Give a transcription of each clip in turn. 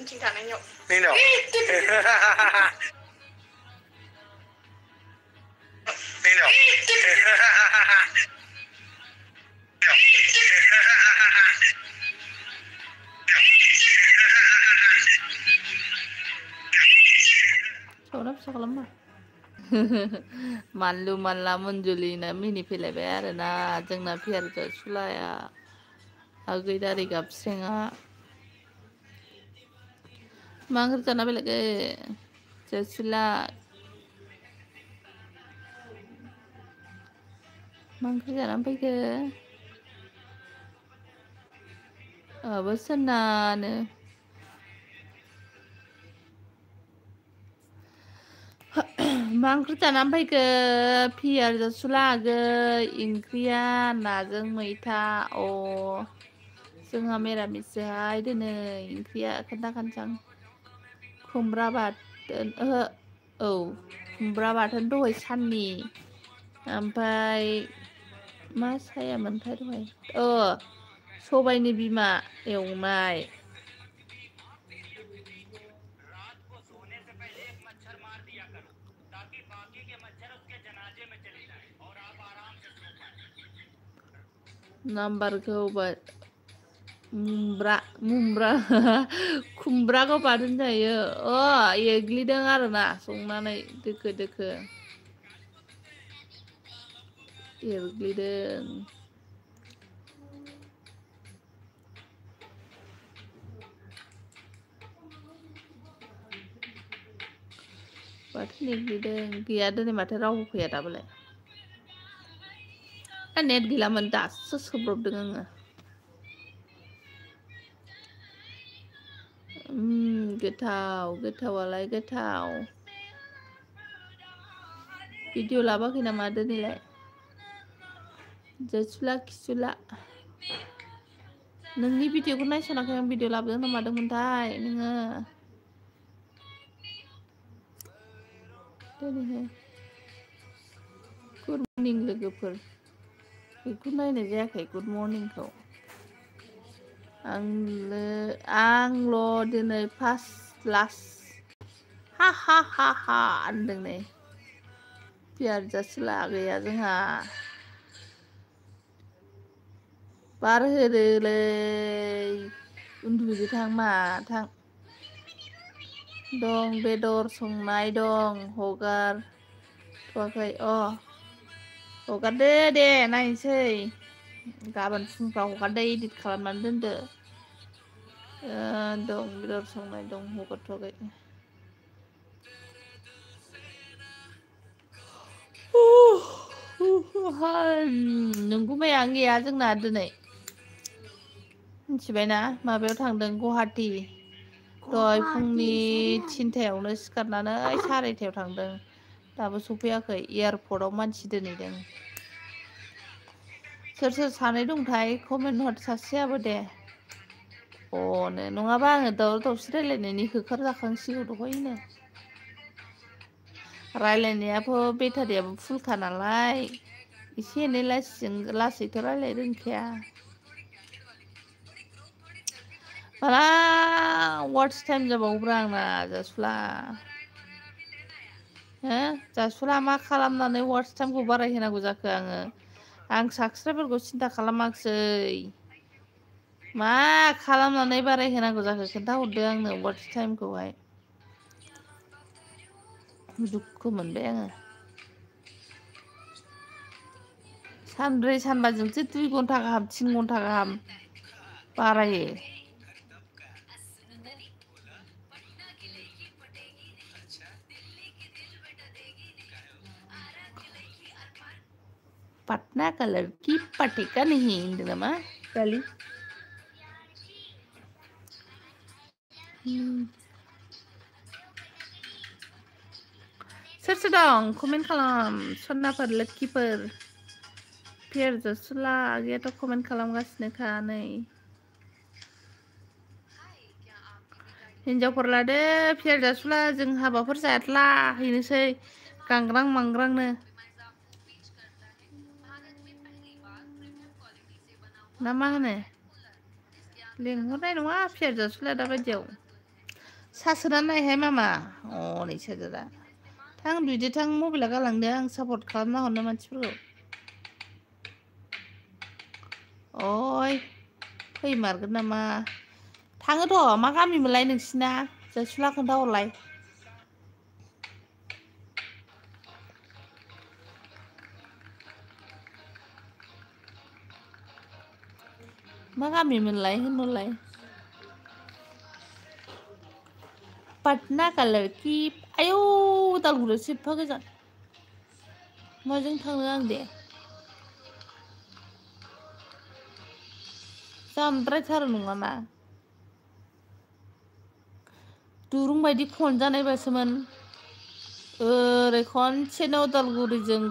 chính thằng anh nhậu nên đâu nên đâu Sao lắm sao lắm mà Manlu manla Manjulina mini pile bearna jengna piar sulaya agui dari gapsenga mangker jana belege jasula mangker jana pege abasana ne mangker jana pege piar jasula ge ingkria najeng मैथा जोंहा मिरामिसहाय दिनै ओंख्रिया खोन्थाखानसां खुमब्रा बाथोन औ खुमब्रा बाथोन दहाय साननि ओमफ्राय मा सायामोनथाय दहाय सबायनि बिमा एवनाय नाम्बारखौ खुमब्राखौ बाथोन जायो एग्लिदों आरोना संनानै दोखो दोखो एरग्लिदों बाथोन एग्लिदों गैया दिनै माथो रावबो फैया दाबोलाय नेट गैलामोन दासो सोब्रबदों आङो गोथाव गोथावालाय गोथाव भिडिअ लाबाखै नामा दिनैलाय जसुला खिसुला नोंनि भिडिअखौ नायसनाखै आं भिडिअ लाबोदों ना मादोंमोनथाय नोङो दिनैहाय गुड मर्निं लोगोफोर बेखौ नायनाय जायाखै गुड मर्निंखौ आंल' दिनै फार्स्ट लास्ट हा हा हा हा होनदों नै पियार जासुला गैया जोंहा बार होदोलै उन्दुदो थां मा थां दं बेदर संनाय दं हगारथ'वाखै हगारदो दे नायनोसै गाबोन फुंफ्राव हगारदो इदिट खालामनानै दोनदो दं बेदर संनाय दं हगारथ'वाखै नंगौमै आं गैया जोंना दिनै मिथिबायना माबायाव थांदों गुवाहाटि दहाय फुंनि 3टायावनो सिखारनानै 3:30 थांदों दाबो सफैयाखै एयारपर्टआव मानसि दोनहैदों सोर सोर सानै दंथाय कमेन्ट हर सासेयाबो दे नङाबा आङो दावराव-दावसि रायलायनायनि होखारजाखांसिगौ दहायनो रायलायनायाबो बेटारियाबो फुलखा नालाय एसे एनै लासैथ' रायलाय रोंखाया माला वाट्स टाइम जाबावोब्रा आंना जासुला जासुला मा खालामनानै वाट्स टाइमखौ बारायहोनांगौ जाखो आं साबसक्राइबारखौ सिन्था खालामाखिसै मा खालामनानै बारायहोनांगौ जाखो खोन्थाहरदो आंनो वाट्स टाइमखौहाय दुखु मोनबाय आङो सानब्रै सानबाजोंसो 2 घन्टा गाहाम 3 घन्टा गाहाम बारायो पटना का लड़की पटेका नहीं होनदों नामा गालि सोर सोर दं कमेन्ट खालाम सनाफोर लोखिफोर पियार जासुला आगैयाथ' कमेन्ट खालामगासिनोखा नै हिन्जावफोर लादो पियार जासुला जों हाबाफोर जाद्ला हैनोसै गांग्रां मांग्रांनो ना मा होनो लिंहरनाय नङा फियार जासुला दाबायदियाव सासोना नायहाय मामा हनै साजोरा थां बिदि थां मबाइला गालांदो आं सापर्ट खालामना हरनो मानसिफोरखौ ओइ फैमारगोन नामा थाङोथ' मा गामिमोनलाय नोंसिना जासुला खोन्थाहरलाय मा गामिमोनलाय होनहरलाय पटना का लड़की आयौ उदालगुरियावसो एफा गोजान माजों थांनो आं दे जानद्रायथार नङाना दुरुं बायदि खनजानायबासोमोन ओरै खनसेनो उदालगुरिजों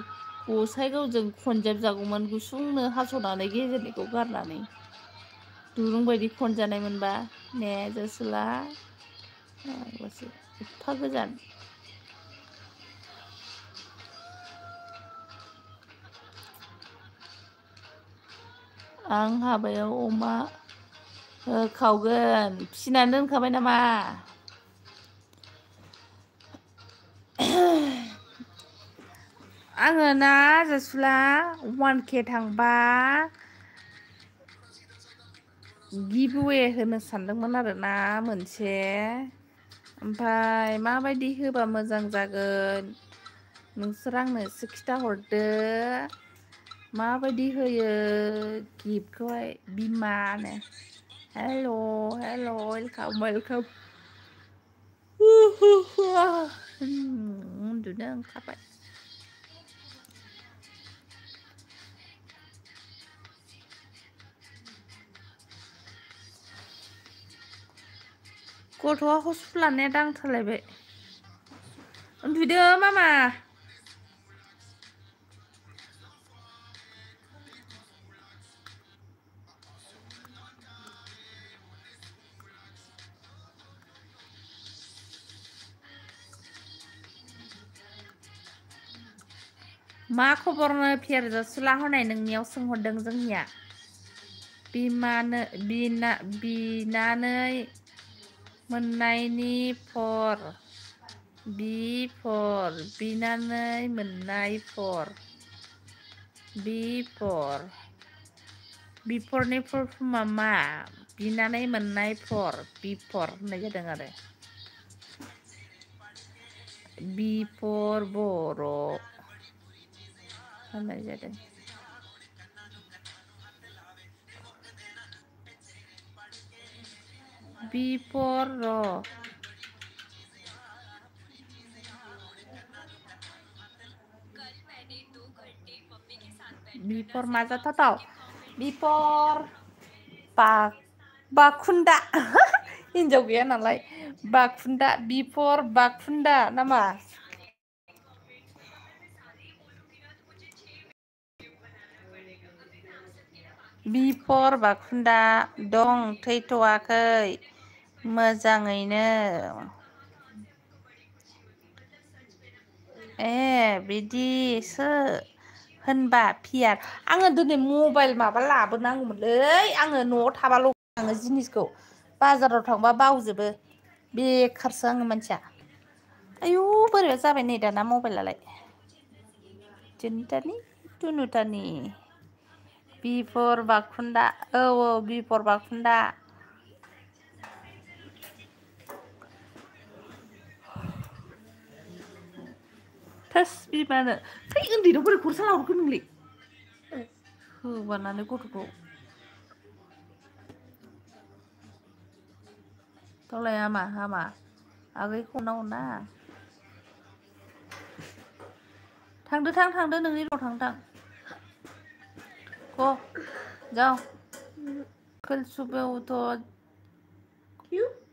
गसाइगावजों खनजाबजागौमोन गुसुंनो हास'नानै गेजेरनिखौ गारनानै दुरुं बायदि खनजानाय मोनबा ने जासुला एफा गोजान आं हाबायाव अमा खावगोन फिसिनानै दोनखाबाय नामा आङो ना जासुला 1K थांबा गिभवे होनो सानदोंमोन आरोना मोनसे ओमफ्राय माबायदि होबा मोजां जागोन नोंसोर आंनो एसे खिथाहरदो माबायदि होयो गिफ्टखौहाय बिमानो हेल' हेल' वेलकाम वेलकाम उन्दुनो ओंखारबाय गथ'आ हस्पिटाल लानाया दांथारलायबाय उन्दुदो मामा मा खबरनो फियार जासुला हनै नोंनियाव सोंहरदों जोंनिया बिनानै मोननायनि फर बिनानै मोननाय फर बिफरनि फर्मा मा बिनानै मोननाय बिफर होननाय जादों आरो बिफर बर' होननाय जादों बिफर मा जाथावथाव बिफर बाखुन्दा हिनजाव गैया नालाय बाखुन्दा बिफर बाखुन्दा नामा बिफर बाखुन्दा दं थैथ'वाखै मोजाङैनो बिदिसो होनबा फियार आङो दिनै मबाइल माबा लाबोनांगौमोनलै आङो न'आव थाबाल' आङो जिनिसखौ बाजाराव थांबा बावजोबो बेखारसो आङो मानसिया आयु बोरैबा जाबाय नै दाना मबाइलालाय टुनुटानि बिफर बाखुन्दा औ बिफर बाखुन्दा थोस बिमानो थै उन्दैनाव बोरै खरसा लाहरखो नोंलाय होबानानै गथ'खौ दावलाय हामा आगैखौ नांगौना थांदो नोंनि राव थांदो को जाओ कल सुबह उठो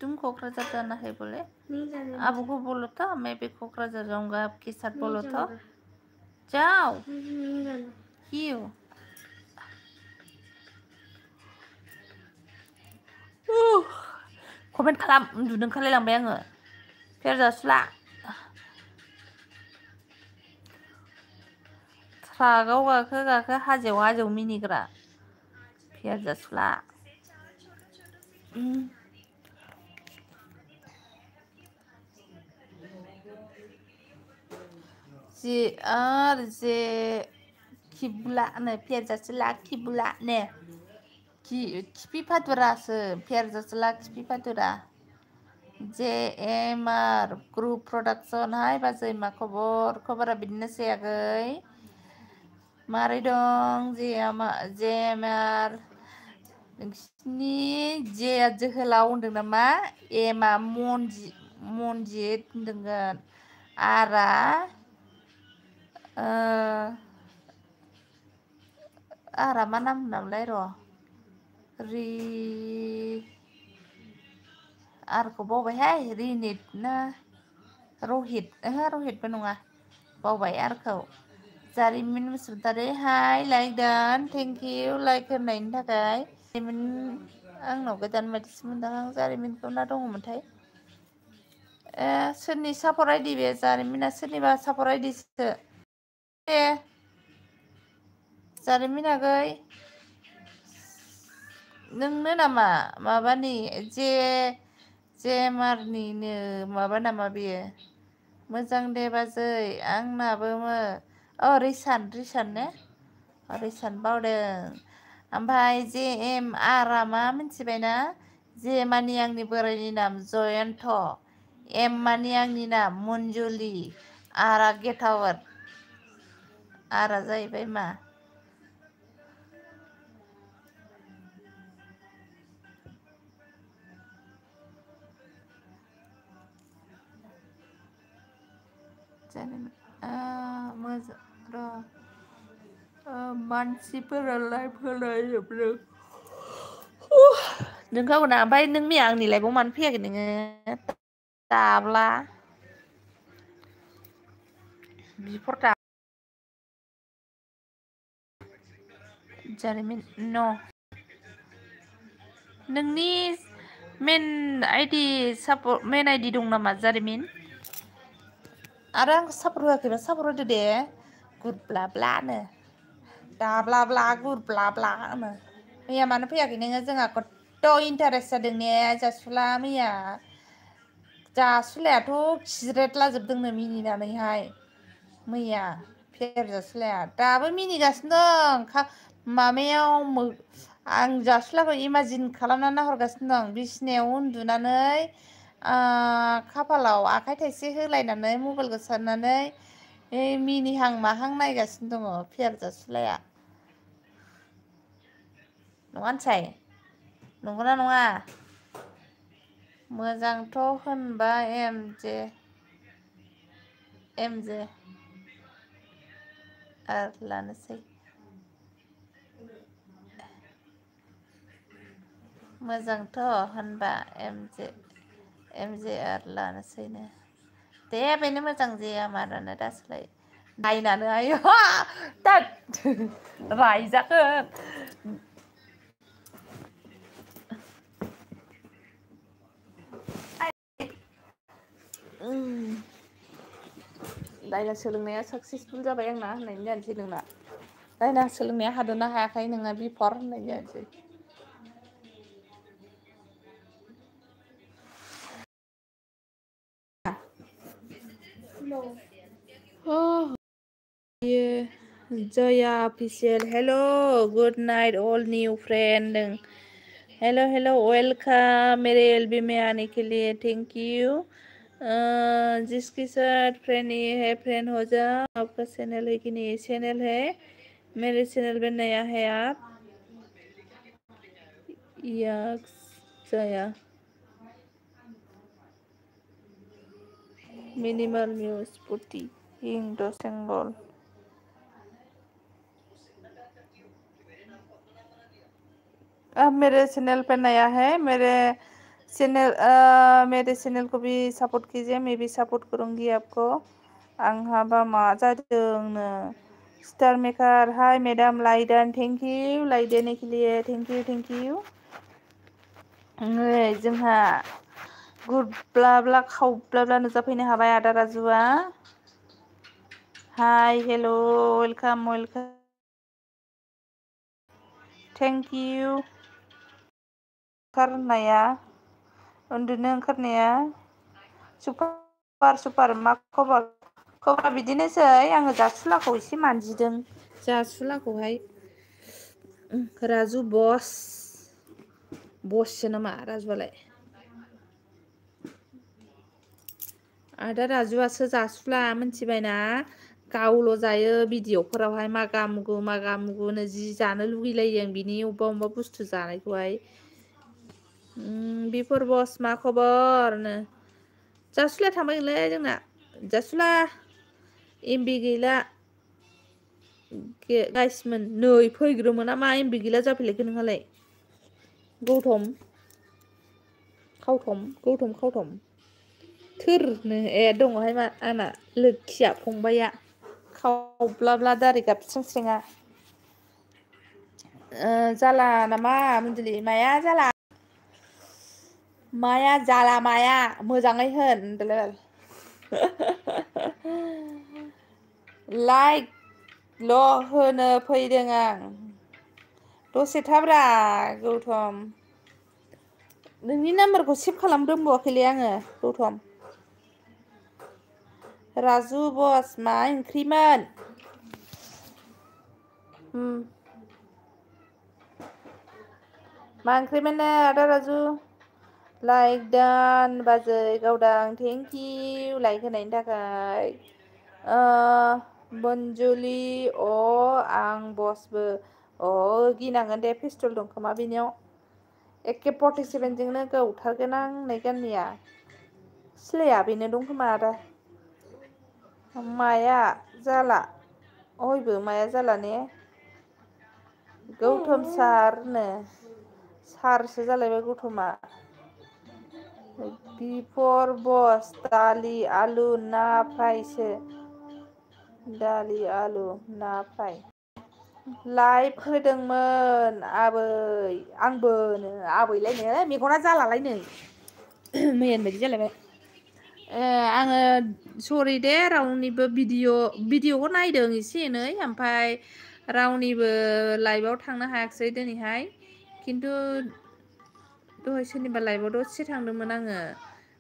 तुम कोकराझार जाना है बोले अब को बोलो तो मैं भी कोकराझार जाऊंगा आपके साथ बोलो तो जाओ क्यों कमेन्ट खालाम उन्दुनो ओंखारलायलांबाय आङो फेर जासुला ट्राकआव गाखो हाजोआव मिनिग्रा पियार जासुला जे आर जे खिबुला ने पियार जासुला खिबुला ने खिफि फादुरासो पियार जासुला खिफि फादुरा JMR ग्रुप प्रडाक्सन हाय बाजै मा खबरा बिदिनोसै आगै मारै दं JMR नोंसिनि जेआ जोहोलाव होनदों नामा एमआ मनजित होनदोंगोन आरा आरा मा नाम होनामलाय र' आरखौ बावबायहाय रिनित ना रहित रहितबो नङा बावबाय आरखौ जारिमिन बसुमतारी हाय लाइक दान थेंक इउ लाइक होनायनि थाखाय जारिमिन आंनाव गोदान बायदिसो मोनदों आं जारिमिनखौ ना दङमोनथाय सोरनि सापर आइडि बे जारिमिना सोरनिबा सापर आइडिसो दे जारिमिन आगै नोंनो नामा माबानि JMRनिनो माबा नामा बेयो मोजां दे बाजै आंनाबो रिसान ने रिसान बावदों ओमफ्राय JMRआ मा मिथिबायना जे मानि आंनि बोरायनि नाम जयन्त एम मानि आंनि नाम मन्जुलि आरआ गेटावार आरआ जाहैबाय मा मोजां र' मानसिफोरा लाइभ होलायोब्रो नोंखौ ना ओमफ्राय नों मैया आंनि लाइभआव मानो फैयाखै नोङो दाब्ला बिफोर जारिमिन न' नोंनि मेन आइडि दं नामा जारिमिन आरो आंखौ सापर्ट होआखैबा सापर्ट होदो दे गुद ब्ला ब्लानो दाब्ला ब्ला गुद ब्ला ब्लानो मैया मानो फैयाखै नोङो जोंहा खथ' इन्टारेस्ट जादों ने जासुला मैया जासुलायाथ' खिज्रेदलाजोबदोंनो मिनिनानैहाय मैया पियार जासुलाया दाबो मिनिगासिनो दं माबायाव आं जासुलाखौ इमाजिन खालामनानै नाहरगासिनो दं बिसिनायाव उन्दुनानै खाफालाव आखाइ थाइसे होलायनानै मबाइलखौ सारनानै मिनिहां माहां नायगासिनो दङ पियार जासुलाया नङा होनसाय नंगौना नङा मोजांथ' होनबा एमजे आरो लानोसै मोजांथ' होनबा एमजे आरो लानोसैनो दे बेनो मोजां JMRआनो दासोलाय नायनानै आयो रायजागोन दायना सोलोंनाया साक्सेसफुल जाबाय आंना होननायनि जानोसै नोंना दायना सोलोंनाया हादोंना हायाखै नोंना बिफर होननायनि जानोसै Jaya official hello good night all new friend hello hello welcome मेरे एलबी में आने के लिए थैंक यू जिसके साथ फ्रेंड है फ्रेंड हो जाओ आपका चैनल है कि नहीं चैनल है मेरे चैनल पे नया है आप जया मिनिमल न्यूज पुटी हिंग सिंगल अब मेरे चैनल पे नया है मेरे चैनल को भी सपोर्ट कीजिए मैं भी सपोर्ट करूंगी आपको आंहाबा मा जादोंनो स्टार मेकर हाय मैडम लाइडन थैंक यू लाइक देने के लिए थैंक यू जोंहा गुरब्लाब्ला खावब्लाब्ला नुजाफैनो हाबाय आदा राजुआ hi hello welcome thank you ओंखारनाया उन्दुनो ओंखारनाया सुपार मा खबरा बिदिनोसै आङो जासुलाखौ एसे मानजिदों जासुलाखौहाय राजु बससो नामा राजुआलाय आदा राजुआसो जासुला मिथिबायना गावल' जायो भिडिअफोरावहाय मागा मुगुनो जि जानो लुगैलायो आं बिनि अबेबा बुस्थु जानायखौहाय बिफोर बस मा खबरनो जासुलाया थांबायलै जोंना जासुला एमबि गैला गाइसमोन नै फैग्रोमोन ना मा एमबि गैला जाफैलायखो नोंहालाय गौथम खावथम थोरनो दङहाय मा आंना लोखिया फंबाया खावब्लाब्ला दारि गाबस्रिं जाला नामा मन्दिलि माया जाला माया मोजाङै होन लाइकल' होनो फैदों आं दसे थाब्रा गौथम नोंनि नाम्बारखौ सेभ खालाम रोंबावाखैलै आङो गौथम राजु बस मा ओंख्रिमोन मा ओंख्रिमोननो आदा राजु लाइक दान बाजै गावदां थेंक इउ लाइक होनायनि थाखाय बनजुलि आं बसबो गिनांगोन दे पिस्टल दं खोमा बेनियाव AK-47जोंनो गावथारगोन आं नै गाननिया सिलाया बेनो दं खोमा आदा माया जाला अयबो माया जाला ने गौतम सारसो जालायबाय गौतमा बिफर बस दालि आलु ना फ्रायसो दालि आलु ना फ्राय लाइभ होदोंमोन आंबोनो आबैलायनो मेगना जालालायनो मैयानि बायदि जालायबाय आङो सरि दे रावनिबो भिडिअखौ नायदों एसे एनै ओमफ्राय रावनिबो लाइभआव थांनो हायाखिसै दिनैहाय खिन्थु दहाय सोरनिबा लाइभआव दसे थांदोंमोन आङो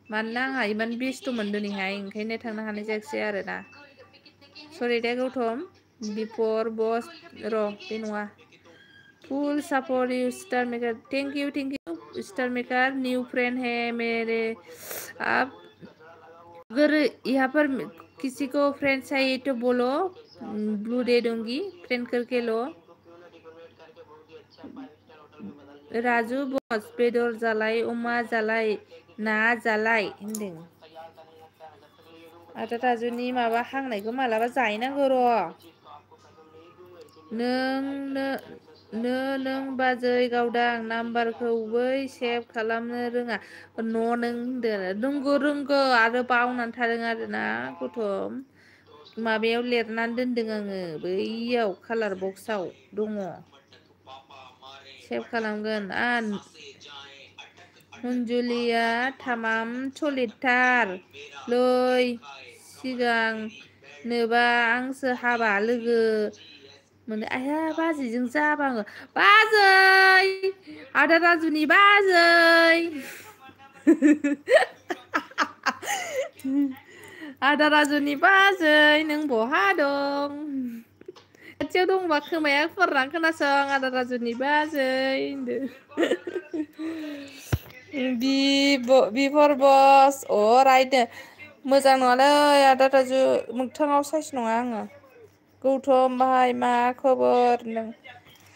मानोना आंहा इमान बेस्थ'मोन दिनैहाय ओंखायनो थांनो हानाय जायाखिसै आरोना सरि दे गौतम बिफर बस बे नङा full support you star maker thank you star maker new friend है मेरे आप अगर यहाँ पर किसी को फ्रेंड चाहिए तो बोलो ब्लू दे दूंगी फ्रेंड करके लो राजु बस बेदर जालाय अमा जालाय ना जालाय होनदों आदा राजुनि माबा हांनायखौ मालाबा जाहैनांगौ र' नों बाजै गावदां नाम्बारखौबो सेभ खालामनो रोङा नों होनदों रोंगौ आरो बावनानै थादों आरोना गौतम माबायाव लिरनानै दोनदों आङो बैयाव कालार बक्सआव दङ सेभ खालामगोन मन्जुलिया थामाम सलिथार लै सिगांनोबा आंसो हाबा लोगो मोनो आया बाजैजों जाबाङो बाजै आदा राजुनि बाजै आदा राजुनि बाजै नों बहा दं खाथियाव दंबा खोमाया फुवारनानै खोनासं आदा राजुनि बाजै बिफर बस राइट मोजां नङालै आदा राजु मोगथाङाव साइज नङा आङो गौतम भाई मा खबर नों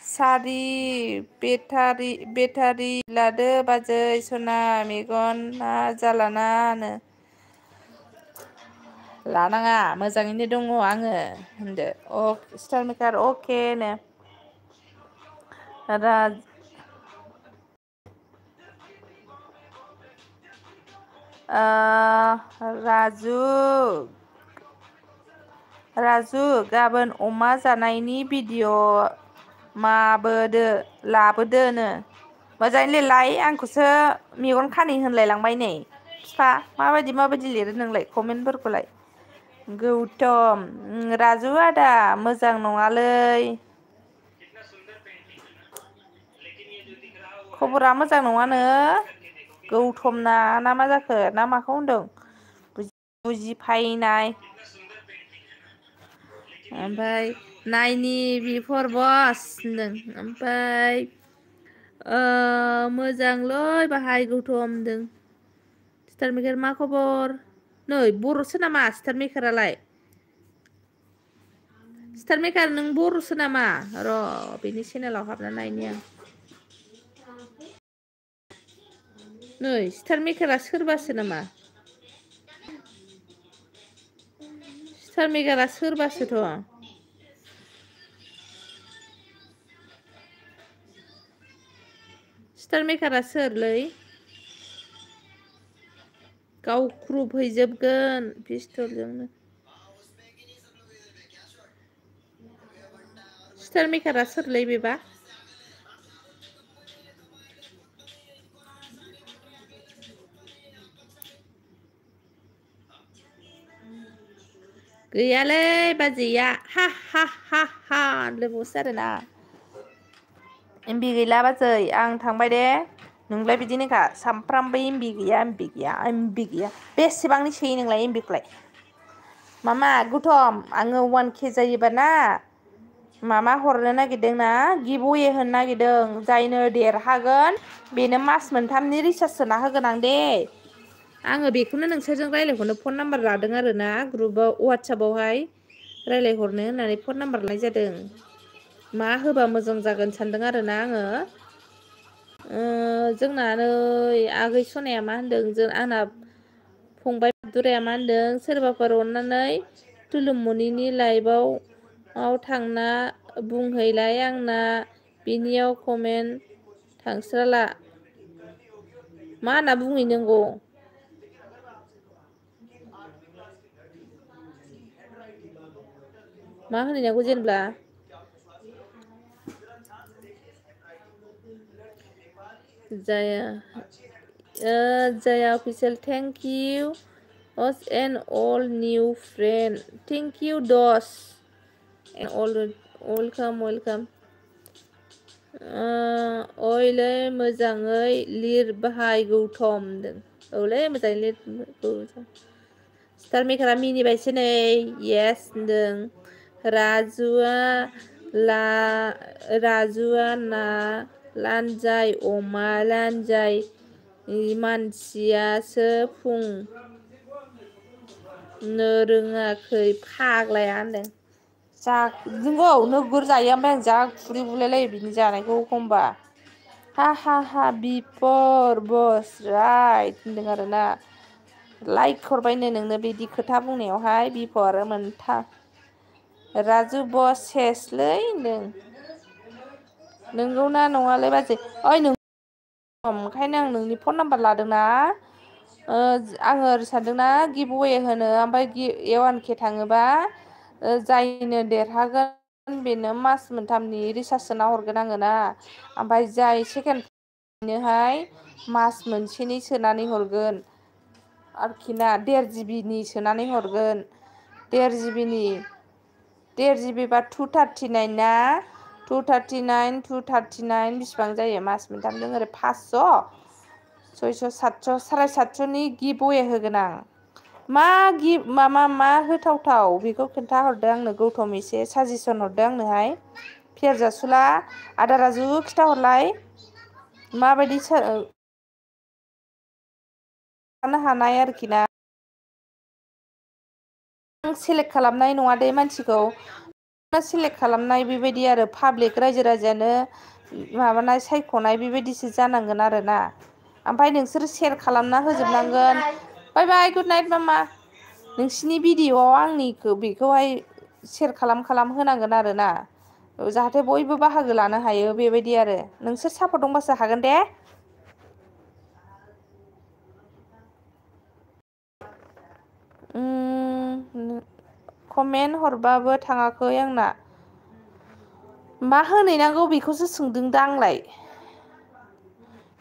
सारि बेटारि लादो बाजै सना मेगना जालानानो लानाङा मोजाङैनो दङ आङो होनदो स्टार मेकार अके नो राजु गाबोन अमा जानायनि भिडिअ' लाबोदोनो मोजाङै लिरलाय आंखौसो मेगन खानि होनलायलांबाय नै बिफा माबायदि लिरो नोंलाय कमेन्टफोरखौलाय गौतम राजु आदा मोजां नङालै खबरा मोजां नङानो गौथम ना मा जाखो ना माखौ होनदों बुजिफायनाय ओमफ्राय नाइनि बिफर बस होनदों ओमफ्राय मोजांलै बाहाय गौथम होनदों स्टार मेकार मा खबर नै बर'सो नामा स्टार मेकारालाय स्टार मेकार नों बर'सो नामा र' बेनि चेनेलाव हाबना नायनि आं नै स्टार मेकारा सोरबासो नामा स्टार मेकारा सोरबासोथ' स्टार मेकारा सोरलै गावख्रुबहैजोबगोन पिस्तलजोंनो स्टार मेकारा सोरलै बेबा गैयालै बाजैया हा हा हा हा लोगोसो आरोना एमबि गैला बाजै आं थांबाय दे नोंलाय बिदिनोखा सामफ्रामबो एमबि गैया बेसेबांनि सोयो नोंलाय एमबिखौलाय मामा गौथम आङो 1K जायोबा ना मामा हरनो नागिरदों ना गिभवे होनो नागिरदों जायनो देरहागोन बेनो मास मोनथामनि रिसार्ज सोना होगोन आं दे आङो बेखौनो नोंसोरजों रायलायहरनो फन नाम्बार लादों आरो ना ग्रुपाव वाट्सएपावहाय रायलायहरनो होननानै फन नाम्बार लानाय जादों मा होबा मोजां जागोन सानदों आरोना आङो जोंना नै आगै सनाया मा होनदों आंना फंबाय दुराया मा होनदों सोरबाफोर अननानै तुलुमनिनि लाइभआव थांना बुंहैलाय आंना बिनियाव कमेन्ट थांस्राला मा होनना बुंहैनांगौ मा होनहैनांगौ जेनेबा Jaya official thank you us and all new friend thank you dos and all welcome ओइलै मोजाङै लिर बाहाय गौथम औलै मोजाङै लिर स्टार मेकारा मिनिबायसो नै येस होनदों राजुआ ना लानजाय अमा लानजाय मानसियासो बुंनो रोङाखै फाग्लाया होनदों नंगौ नोगोर जायो ओमफ्राय आं जा खुदै बुलायलायो बिनि जानायखौ एखमबा हा बिफर बस राइट होनदों आरोना लाइक हरबायनो नोंनो बिदि खोथा बुंनायावहाय बिफर मोनथाम राजु बस सेसलै होनदों नोंगौना नङालै बाजै ओइ नों ओंखायनो आं नोंनि फन नाम्बार लादोंना आङो ओरै सानदोंना गिभवे होनो ओमफ्राय 1K थाङोबा जायनो देरहागोन बेनो मास मोनथामनि रिसार्ज सोना हरगोन आङो ना ओमफ्राय जाय सेकेन्ड नोहाय मास मोनसेनि सोनानै हरगोन आरोखि ना 1.5 GB सोनानै हरगोन 1.5 GB बा 239 ना 239 बेसिबां जायो मास मोनथामजों ओरै 500 600 700 750नि गिभवे होगोन आं मा होथावथाव बेखौ खोन्थाहरदो आंनो गौथम एसे साजेसन हरदो आंनोहाय फेरजासुला आदा राजु खिथाहरलाय माबायदि लानो हानाय आरोखि ना आं सेलेक्ट खालामनाय नङा दे मानसिखौ सेलेक्ट खालामनाय बेबायदि आरो पाब्लिक रायजो राजायानो माबानाय सायख'नाय बेबायदिसो जानांगोन आरोना ओमफ्राय नोंसोर सेयार खालामना होजोबनांगोन बाय बाय गुड नाइट मामा नोंसिनि भिडिअ'आव आंनिखौ बेखौहाय सेयार खालाम होनांगोन आरोना जाहाथे बयबो बाहागो लानो हायो बेबायदि आरो नोंसोर सापर्ट दंबासो हागोन दे कमेन्ट हरबाबो थाङाखै आंना मा होनहैनांगौ बेखौसो सोंदों दा आंलाय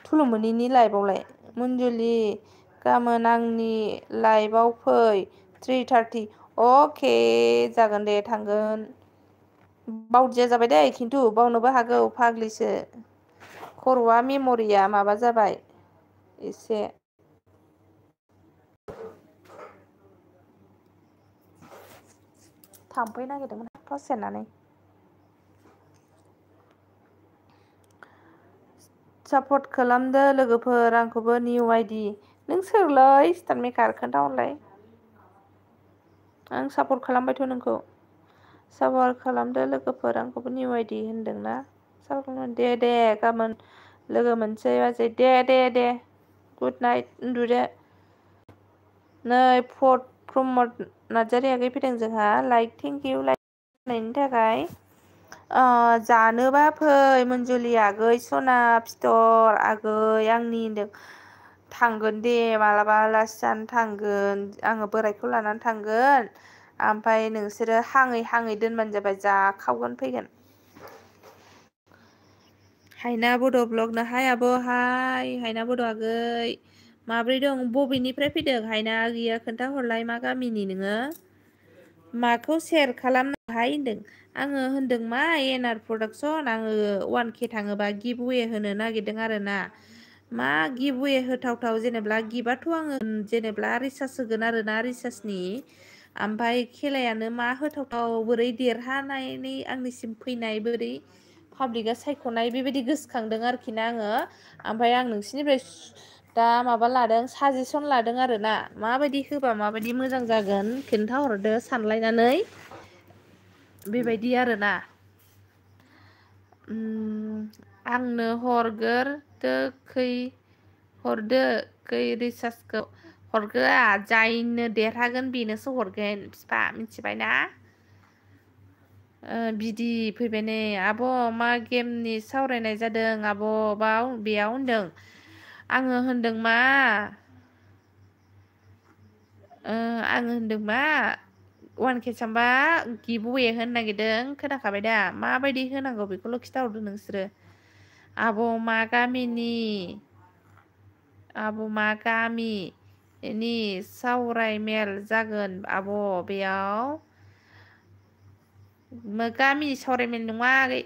तुलुमनिनि लाइभआवलाय मन्जुलि गाबोन आंनि लाइभआव फै 3:30 अके जागोन दे थांगोन बावदिया जाबाय दे खिन्थु बावनोबो हागौ फाग्लिसो खर'आ मेम'रिया माबा जाबाय एसे थाम्फै नागिरदोंमोन टर्च सेरनानै सापर्ट खालामदो लोगोफोर आंखौबो निउ आइडि नों सोरलै स्टार मेकार खोन्थाहरलाय आं सापर्ट खालामबायथ' नोंखौ सापर्ट खालामदो लोगोफोर आंखौबो निउ आइडि होनदोंना दे गाबोन लोगो मोनसै बाजै दे गुड नाइट उन्दुदो नै फर्थ प्रमद नार्जारि आगै फैदों जोंहा लाइक थेंक इउ लाइक होनायनि थाखाय जानोबा फै मन्जुलि आगै सना फिथर आगै आंनि होनदों थांगोन दे मालाबा आलासि जानो थांगोन आङो बोरायखौ लानानै थांगोन ओमफ्राय नोंसोरो हाङै दोनबानो जाबाय जाखावगोन फैगोन हायना बड' ब्लगनो हाय आब' हाय हायना बड' आगै माब्रै दं बबेनिफ्राय फैदों हायना आगैया खोन्थाहरलाय मा गामिनि नोङो माखौ सेयार खालामनोहाय होनदों आङो होनदों मा एनआर प्रडाक्सन आङो 1K थाङोबा गिभ वे होनो नागिरदों आरोना मा गिभ वे होथावथाव जेनेबा गिभआथ' आङो जेनेबा रिसार्ज होगोन आरोना रिसार्जनि ओमफ्राय खेलायानो मा होथावथाव बोरै देरहानानै आंनिसिम फैनाय बोरै पाब्लिकआ सायख'नाय बेबायदि गोसोखांदों आरोखि ना आङो ओमफ्राय आं नोंसिनिफ्राय दा माबा लादों साजेसन लादों आरोना माबायदि होबा माबायदि मोजां जागोन खोन्थाहरदो सानलायनानै बेबायदि आरोना आंनो हरदो खै रिसार्जखौ हरगोआ जायनो देरहागोन बेनोसो हरगोन बिफा मिथिबायना बिदि फैबाय नै आब' मा गेमनि सावरायनाय जादों आब' बेयाव होनदों आङो होनदों मा आङो होनदों मा 1K सामबा गिभ वे होनो नागिरदों खोनाखाबाय दा माबायदि होनांगौ बेखौल' खिन्थाहरदो नोंसोरो आब' मा गामिनि आब' मा गामिनि सावराय मेल जागोन आब' बेयाव गामिनि सावरायमेल नङा आगै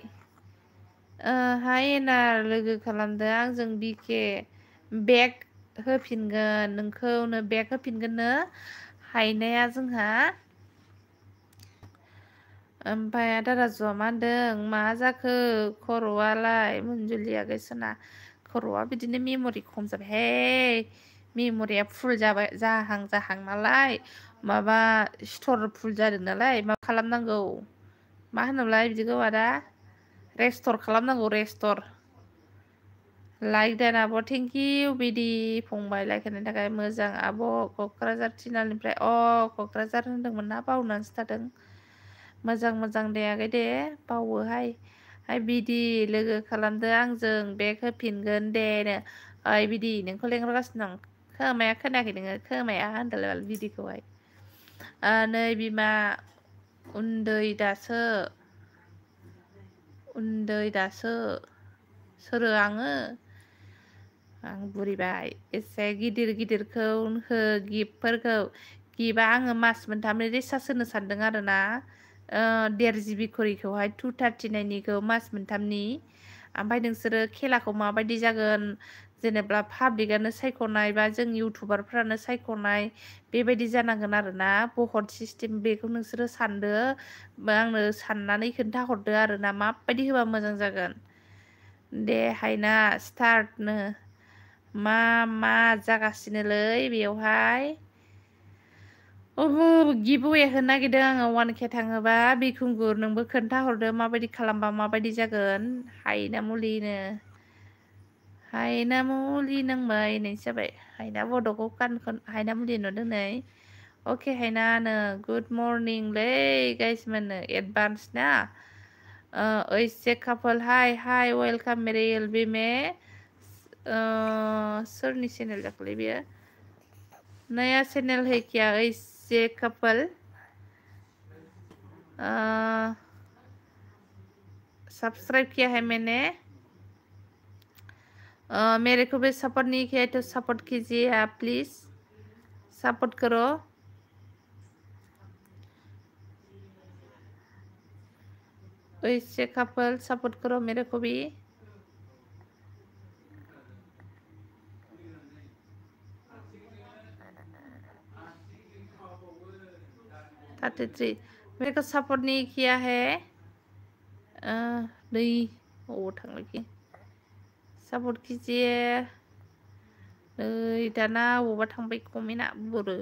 हाय एनार लोगो खालामदो आंजों बिके बेग होफिनगोन नोंखौनो बेग होफिनगोननो हायनाया जोंहा ओमफ्राय आदा राजुआ मा होनदों मा जाखो खर'आलाय मन्जुलि आगै सना खर'आ बिदिनो मेम'रि खम जाबायहाय मेम'रिया फुल जाहां नालाय माबा स्टर फुल जादों नालाय मा खालामनांगौ मा होनोमोनलाय बिदिखौ आदा रेस्टर खालामनांगौ रेस्टर लाइक देन आब' थेंकिउ बिदि फंबाय लाइक होनायनि थाखाय मोजां आब' क'क्राझार तिनालिनिफ्राय क'क्राझार होनदोंमोन ना बावनानैसो थादों मोजां दे आगै दे बावोहाय बिदि लोगो खालामदो आंजों बेग होफिनगोन दे ओइ बिदि नोंखौ लेंहरगासिनो दं खोमाया खोनायाखै नोङो खोमाया होनदोलाय बिदिखौहाय नै बिमा उन्दै दासो सोरो आङो आं बुरिबाय एसे गिदिरखौ हो गिफ्टफोरखौ गिफ्टआ आङो मास मोनथामनि रिसार्ज होनो सानदों आरोना 1.5 GB खरिखौहाय 239निखौ मास मोनथामनि ओमफ्राय नोंसोरो खेलाखौ माबायदि जागोन जेनेबा पाब्लिकआनो सायख'नाय बा जों इउटुबारफ्रानो सायख'नाय बेबायदि जानांगोन आरोना भट सिस्टेम बेखौ नोंसोरो सानदो आंनो साननानै खोन्थाहरदो आरोना माबायदि होबा मोजां जागोन दे हायना स्टार्टनो मा जागासिनोलै बेयावहाय गिभ वे होनो नागिरदों आङो 1K थाङोबा बिखुंगुर नोंबो खोन्थाहरदो माबायदि खालामबा माबायदि जागोन हायना मुलि नांबाय होननायसो जाबाय हायना बड'खौ हायना मुलि नुदों नै अके हायनानो गुड मर्निं लै गाइस मोननो एडभान्स ना ओइसे कापोल हाय वेलकाम मेरे एलबी में सोरनि चेनेल जाखोलै बेयो नया चैनल है क्या ऐसे कपल सब्सक्राइब किया है मैंने मेरे को भी सपोर्ट नहीं किया तो सपोर्ट कीजिए आप प्लीज सपोर्ट करो ऐसे कपल सपोर्ट करो मेरे को भी 33 मेरे को सपोर्ट नहीं किया है नहीं वो थांग लगी सपोर्ट कीजिए नहीं दाना वो थांबाय कमेन्टआ बोरो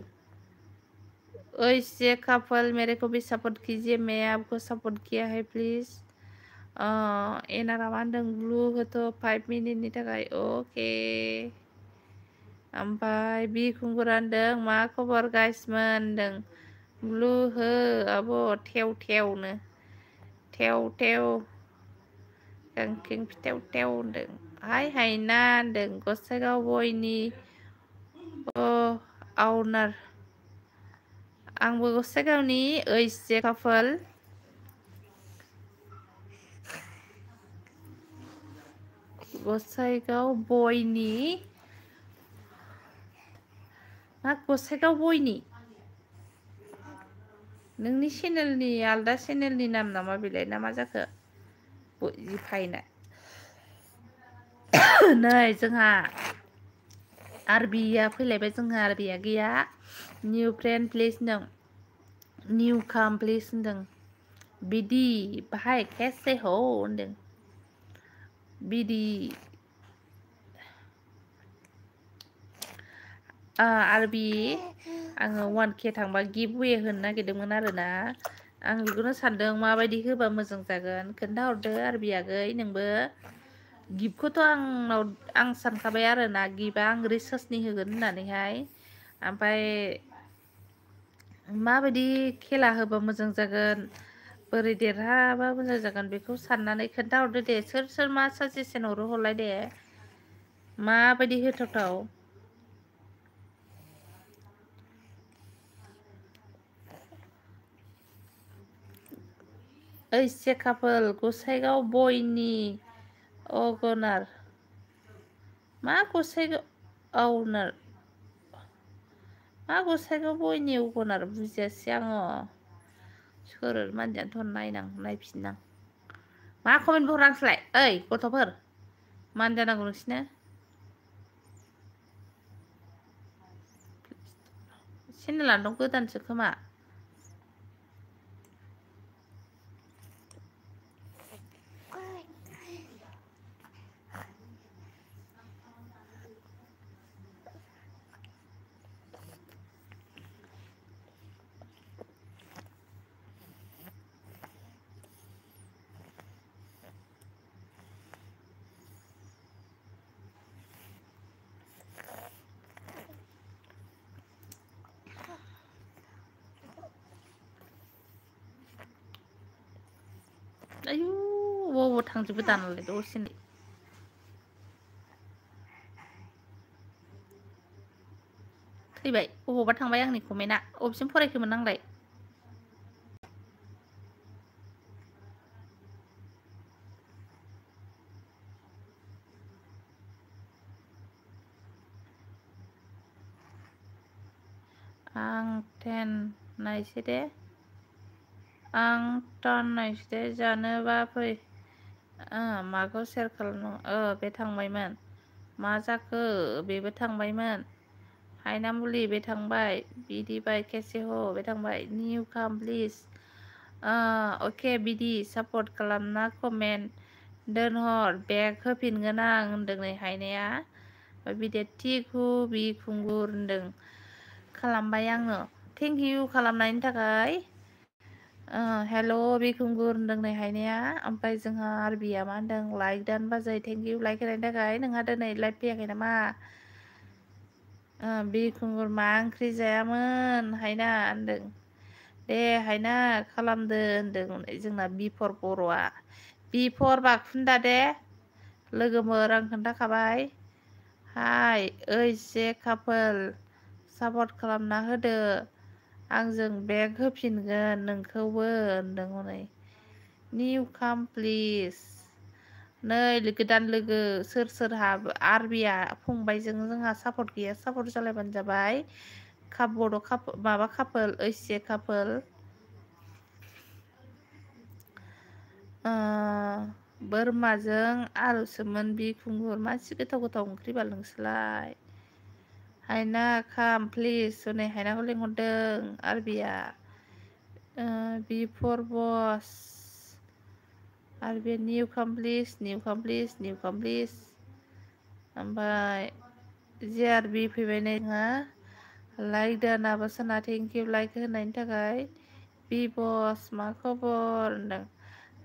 ओइसे कपल मेरे को भी सपोर्ट कीजिए मैं आपको सपोर्ट किया है प्लीज एनारा मा होनदों ब्लू होथ' 5 मिनिटनि थाखाय अके ओमफ्राय बि खुंगुरा होनदों मा खबर गाइसमोन होनदों ब्लु हो आब' थेव थेवनो थेव थेव गांखें फिथेव थेव होनदों हाय हायना होनदों गसाइगाव बयनि आवनार आंबो गसाइगावनि ओइसे कापोल गसाइगाव बयनि मा गसाइगाव बयनि नोंनि चेनेलनि आलदा चेनेलनि नाम नामा बेलाय ना मा जाखो फायना नै जोंहा आरबिया फैलायबाय जोंहा आरबिया गैया निउ फ्रेन्ड प्लिज होनदों निउ काम प्लिज होनदों बिदि बाहाय कैसे हो होनदों बिदि आरबि आङो 1K थांबा गिफ्ट वे होनो नागिरदोंमोन आरोना आं बेखौनो सानदों माबायदि होबा मोजां जागोन खोन्थाहरदो आरबि आगै नोंबो गिफ्टखौथ' आं सानखाबाय आरोना गिफ्टआ आं रिसार्चनि होगोन होननानैहाय ओमफ्राय माबायदि खेला होबा मोजां जागोन बोरै देरहाबा मोजां जागोन बेखौ साननानै खोन्थाहरदो दे सोर सोर मा साजेसन हरो हरलाय दे माबायदि होथावथाव ओइसे कापोल गसाइगाव बयनि अगनार मा गसाइगाव आवनार मा गसाइगाव बयनि अगनार बुजियासै आङो सोर मानसियानोथ' नायफिननां मा कमेन्ट हरांसैलाय ओइ गथ'फोर मान जानांगौ नोंसिनो चेनेलानो गोदानसो खोमा आयु बबाव थांजोबो दानालाय दसेनो थैबाय बबावबा थांबाय आंनि कमेन्टआ अबेसिम फरायखोमोन आंलाय आं 10 नायसै दे आं 10 नायसै दे जानोबा फै माखौ शेयार खालामनो बे थांबायमोन मा जाखो बेबो थांबायमोन हायना मुलि बे थांबाय बिदि बाय केसे हो बे थांबाय निउ काम प्लिज अके बिदि सापर्ट खालामना कमेन्ट दोनहर बेग होफिनगोन आं होनदों नै हायनाया बिदि थिक हु बि खुंगुर होनदों खालामबाय आङो थेंक इउ खालामनायनि थाखाय हेल' बिखुंगुर होनदों नै हायनाया ओमफ्राय जोंहा आरबिया मा होनदों लाइक दान बाजाय थेंक इउ लाइक होनायनि थाखाय नोंहा दिनै लाइभ फैयाखै नामा बिखुंगुर मा ओंख्रि जायामोन हायना होनदों दे हायना खालामदो होनदों जोंना बिफर बर'आ बिफर बाखुन्दा दे लोगोफोर आं खोन्थाखाबाय हाय ओइसे कापोल सापर्ट खालामना होदो आंजों बेग होफिनगोन नोंखौबो होनदों हनै निउ काम प्लिज नै गोदान लोगो सोर सोरहा आरबिया फंबायजों जोंहा सापर्ट गैया सापर्ट जालायबानो जाबाय बड' माबा कापोल ओइसे कापोल बोरमाजों आलुसोमोन बिखुंगुर मानसि गोथाव गोथाव ओंख्रि बाल नोंसोरलाय हायना खाम प्लिज हनै हायनाखौ लिंहरदों आरबिया before boss आरो बे new complete ओमफ्राय JRB फैबाय नोंहा लाइक दाना बोसोना थेंक इउ लाइक होनायनि थाखाय बि बस मा खबर होनदों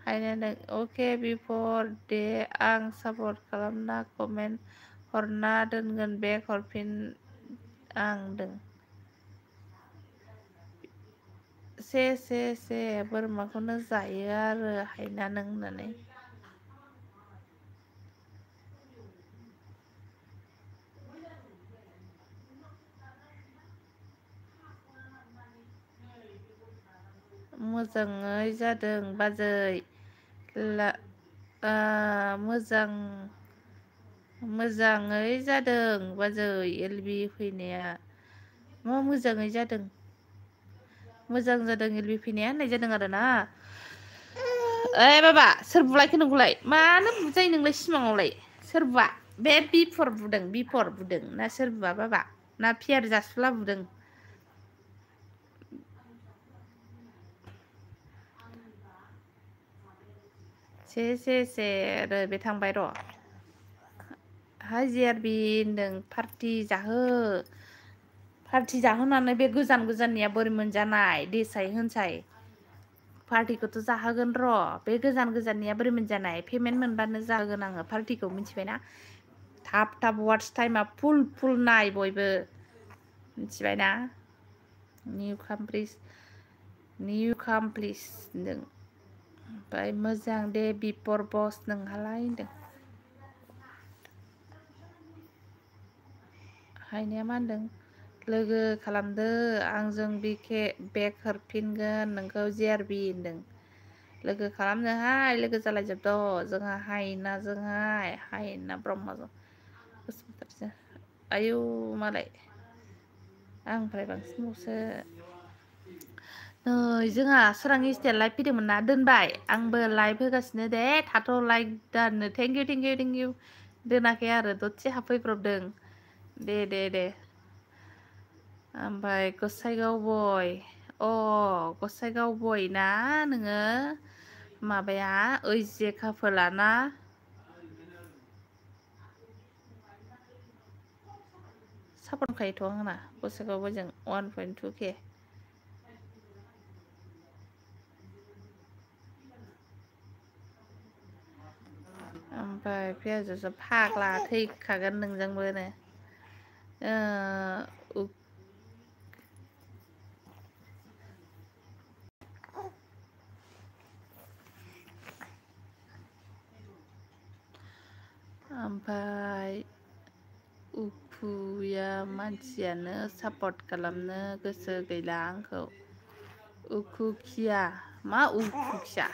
हायना अके बिफोर दे आं सापर्ट खालामना कमेन्ट हरना दोनगोन बेक हरफिन आं दों से बोरमाखौनो जायो आरो हायना नों होननानै मोजाङै जादों बाजै मोजाङै जादों बाजै एलबि फैनाया मा मोजाङै जादों मोजां जादों एलबि फैनाया होननाय जादों आरोना ओइ बाबा सोर बुलायखो नोंखौलाय मानो बुजायो नोंलाय सिमाङावलाय सोर बुवा बे बिफर बुदों ना सोर बुवा बाबा ना फियार जासुला बुदों से आरो बे थांबाय र' हाय JRB होनदों पार्टि जाहोनानै बे गोजाननिया बोरै मोनजानाय देसाय होनसाय पार्टिखौथ' जाहोगोन र' बे गोजाननिया बोरै मोनजानाय पेमेन्ट मोनबानो जाहोगोन आङो पार्टिखौ मिथिबायना थाब वाट्स टाइमा फुल नाय बयबो मिथिबायना निउ कामप्लिस होनदों ओमफ्राय मोजां दे बिफर बस नोंहालाय होनदों हायनाया मा होनदों लोगो खालामदो आंजों बेक हरफिनगोन नोंखौ JRB होनदों लोगो खालामनोहाय लोगो जालायजोबद' जोंहा हायना ब्रह्मजों आयौ मालाय आंनिफ्राय बांसिनबावसो नै जोंहा सोरांनि स्टाइल लाइभ फैदोंमोन ना दोनबाय आंबो लाइभ होगासिनो दे थाथ' लाइक दानो थेंक इउ दोनाखै आरो दसे हाबफैब्रबदों दे ओमफ्राय गसाइगाव बय ना नोङो माबाया ओइजे खाफोलाना सापर्ट खायोथ' आंना गसाइगाव बयजों 1.2K ओमफ्राय पियाजुसो फाग्ला थैखागोन नोंजोंबोनो ओमफ्राय उखुया मानसियानो सापर्ट खालामनो गोसो गैला आंखौ उखुखिया मा उखुखिया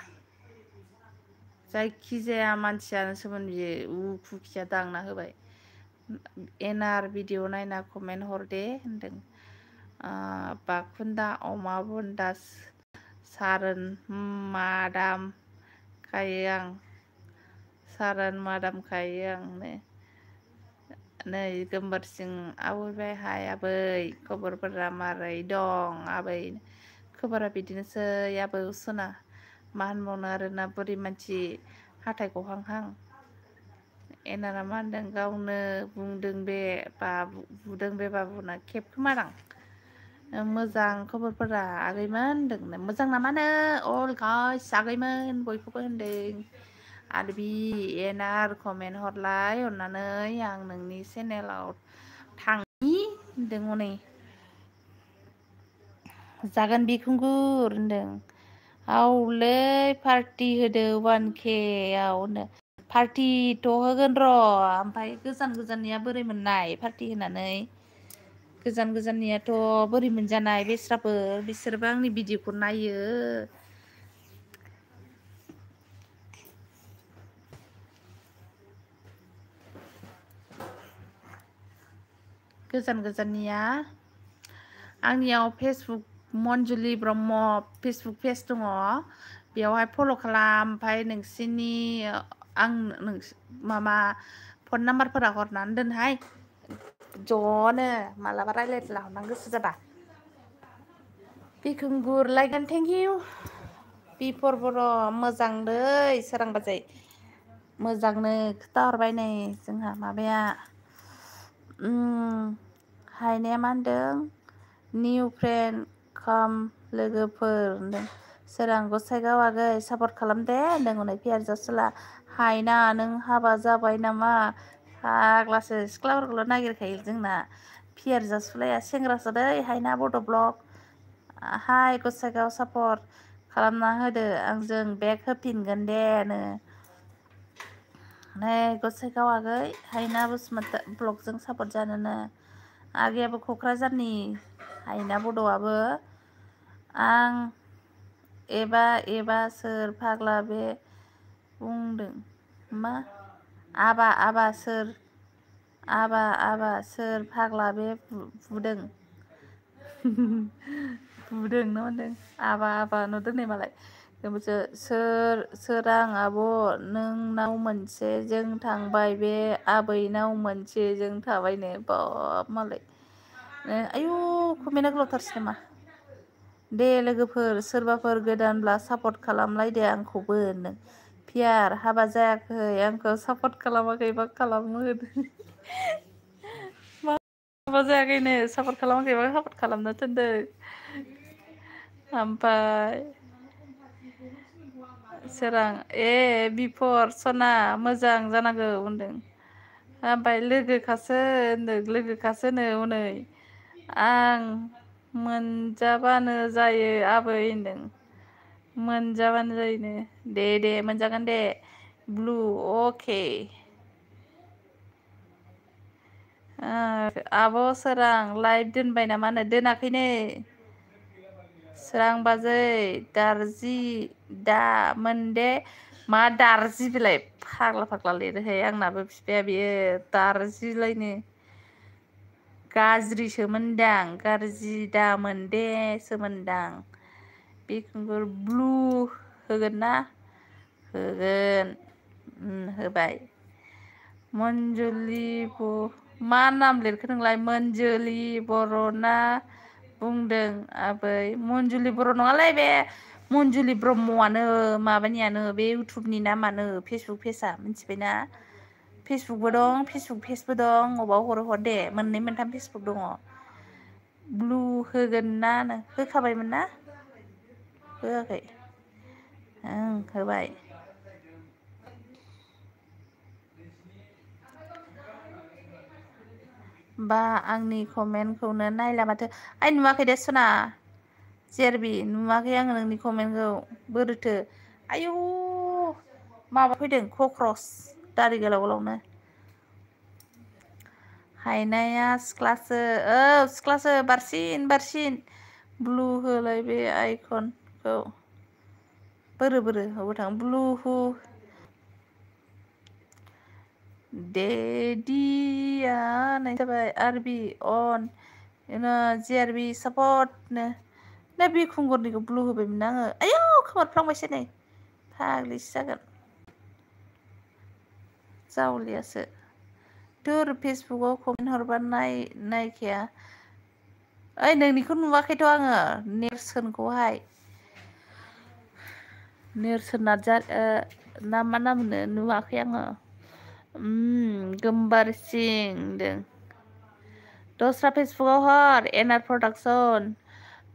जायखिजाया मानसियानो सोमोन बियो उखुखिया दांना होबाय एनआर भिडिअ नायना कमेन्ट हर दे होनदों बाखुन्दा अमा बुन्दा सारोन मादाम खायो आंनो नै गोमबोरसिं आवैबाय हाय आबै खबरफोरा मारै दं आबै खबरा बिदिनोसै आबै सना मा होनबावनो आरोना बोरै मानसि हाथाय गहांहां एनारा मा होनदों गावनो बुंदों बे बुदों बे बाबुना खेबखोमादां मोजां खबरफोरा आगैमोन होनदों मोजां नामानो अल गाइस आगैमोन बयखौबो होनदों आरो बि एनार कमेन्ट हरलाय अननानै आं नोंनि चेनेलाव थांनि होनदों हनै जागोन बिखुंगुर होनदों आवलै पार्टि होदो 1K आव होनदों पार्टिथ' होगोन र' ओमफ्राय गोजाननिया बोरै मोननाय पार्टि होनानै गोजाननियाथ' बोरै मोनजानाय बिसोरबो आंनि भिडिअखौ नायो गोजाननिया आंनियाव फेसबुक मनजुलि ब्रह्म फेसबुक पेज दङ बेयावहाय फल' खालाम ओमफ्राय नोंसिनि आं माबा फन नाम्बारफोरा हरनानै दोनहाय ज'नो मालाबा रायज्लायहरनो गोसो जाबा बिखुंगुर लाइक एन्ड थेंक इउ बिफर बर' मोजांलै सोरां बाजै मोजांनो खोथाहरबाय नै जोंहा माबाया हायनाया मा होनदों निउ फ्रेन्ड खाम लोगोफोर होनदों सोरां गसाइगाव आगै सापर्ट खालाम दे होनदों हनै पियार जासुला हायना नों हाबा जाबाय नामा फाग्लासो सिख्लाफोरखौल' नागिरखायो जोंना पियार जासुलाया सेंग्रासो दै हायना बड' ब्लग हाय गसाइगाव सापर्ट खालामना होदो आंजों बेग होफिनगोन दे नो नै गसाइगाव आगै हायना बसुमतारी ब्लगजों सापर्ट जानोनो आगैयाबो क'क्राझारनि हायना बड'आबो आं एबा सोर फाग्ला बे बुंदों मा आबा सोर फाग्ला बे बुदों बुदों न' होनदों आबा नुदों नै मालाय सोरां आब' नोंनाव मोनसे जों थांबाय बे आबैनाव मोनसे जों थाबायनो बाब मालाय आयु कमेन्टआ गोलावथारसै नामा दे लोगोफोर सोरबाफोर गोदानब्ला सापर्ट खालामलायदो आंखौबो होनदों पियार हाबा जायाखै आंखौ सापर्ट खालामाखैबा खालामहोदो हाबा जायाखैनो सापर्ट खालामाखैबा सापर्ट खालामनो थिनदों ओमफ्राय सोरां बिफर सना मोजां जानांगौ होनदों ओमफ्राय लोगोखासोनो हनै आं मोनजाबानो जायो आबै होनदों मोनजाबानो जायोनो दे मोनजागोन दे ब्लु अके आब' सोरां लाइभ दोनबाय नामानो दोनाखैनो सोरां बाजै दारजि दा मोनदे मा दारजि बिलाइ फाग्ला लिरोहाय आंनाबो बिफाया बेयो दारजिलायनो गाज्रिसोमोनदां गाज्रि दामोन दे सोमोनदां बिखुंगुर ब्लु होगोन ना होगोन होबाय मनजुलि मा नाम लिरखो नोंलाय मनजुलि बर'ना बुंदों आबै मनजुलि बर' नङालै बे मनजुलि ब्रह्मआनो माबानियानो बे इउटुबनि नामानो फेसबुक पेजआ मिथिबायना फेसबुकबो दं फेसबुक पेजबो दं अबाव हर दे मोननै मोनथाम फेसबुक दङ ब्लु होगोन ना होखाबायमोन ना होआखै होबाय बा आंनि कमेन्टखौनो नायला माथो नुवाखै दे सना जेरबि नुवाखै आङो नोंनि कमेन्टखौ बोरोथो आयु माबा फैदों कक्रस दारि गोलाव गोलावनो हायनाया सिख्लासो बारसिन ब्लु होलाय बे आइकनखौ बोरो अबाव थाङो ब्लु हु डेडिया नाय जाबाय आरबि अन जेआरबि सापर्टनो ना बिखुंगुरनिखौ ब्लु होबायमोन आङो आयौ खोमोरफ्लांबायसो नै फाग्लिसो जागोन जावलियासो थोर फेसबुकाव कमेन्ट हरबा नायखाया ओइ नोंनिखौ नुवाखैथ' आङो नेरसोनखौहाय नेरसोन नार्जारि ना मा नाम होनो नुवाखै आङो गोमबार सिं होनदों दस्रा फेसबुकाव हर एनआर प्रडाक्सन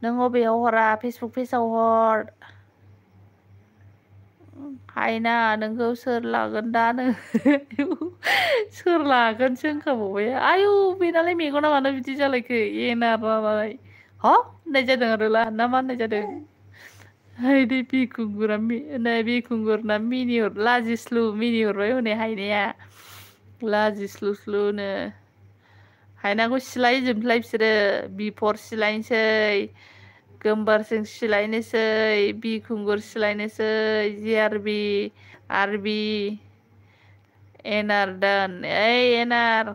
नों अबेयाव हरा फेसबुक पेजाव हर हायना नोंखौ सोर लागोन दानो सोर लागोनसो होनखाबावबाय आयु बेनालाय मेगना मानो बिदि जालायखो एनार माबालाय होननाय जादों आरो ना मा होननाय जादों हायदे बिखुंगुरना लाजिस्लु मिनि हरबाय हनै हायनाया लाजिस्लुस्लुनो हायनाखौ सिलायजोबनोसैलाय बिसोरो बिफर सिलायनोसै गोमबारजों सिलायनोसै बिखुंगुर सिलायनोसै आरबि एनार दान एनार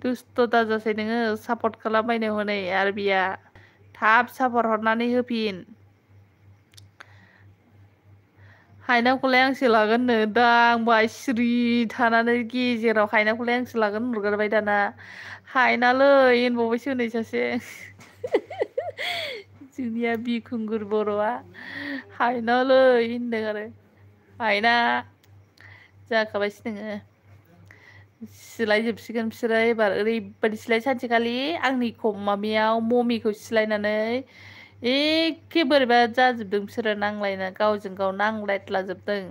दुस्थ' दाजासै नोङो सापर्ट खालामबायनो हनै आरबिया थाब सापर्ट हरनानै होफिन हायनाखौलाय आंसो लागोननो दा आंबा सिरि थानानै गेजेराव हायनाखौलाय आंसो लागोन होनहरगारबाय दाना हायनालै होनबावबायसो हनै सासे जोंनिया बिखुंगुर बर'आ हायनालै होनदों आरो हायना जाखाबायसो नोङो सिलायजोबसिगोन बिसोरो एबार ओरैबायदि सिलाय सानसेखालि आंनि माबायाव ममिखौ सिलायनानै एखे बोरैबा जाजोबदों बिसोरो नांलायना गावजों गाव नांलायद्लाजोबदों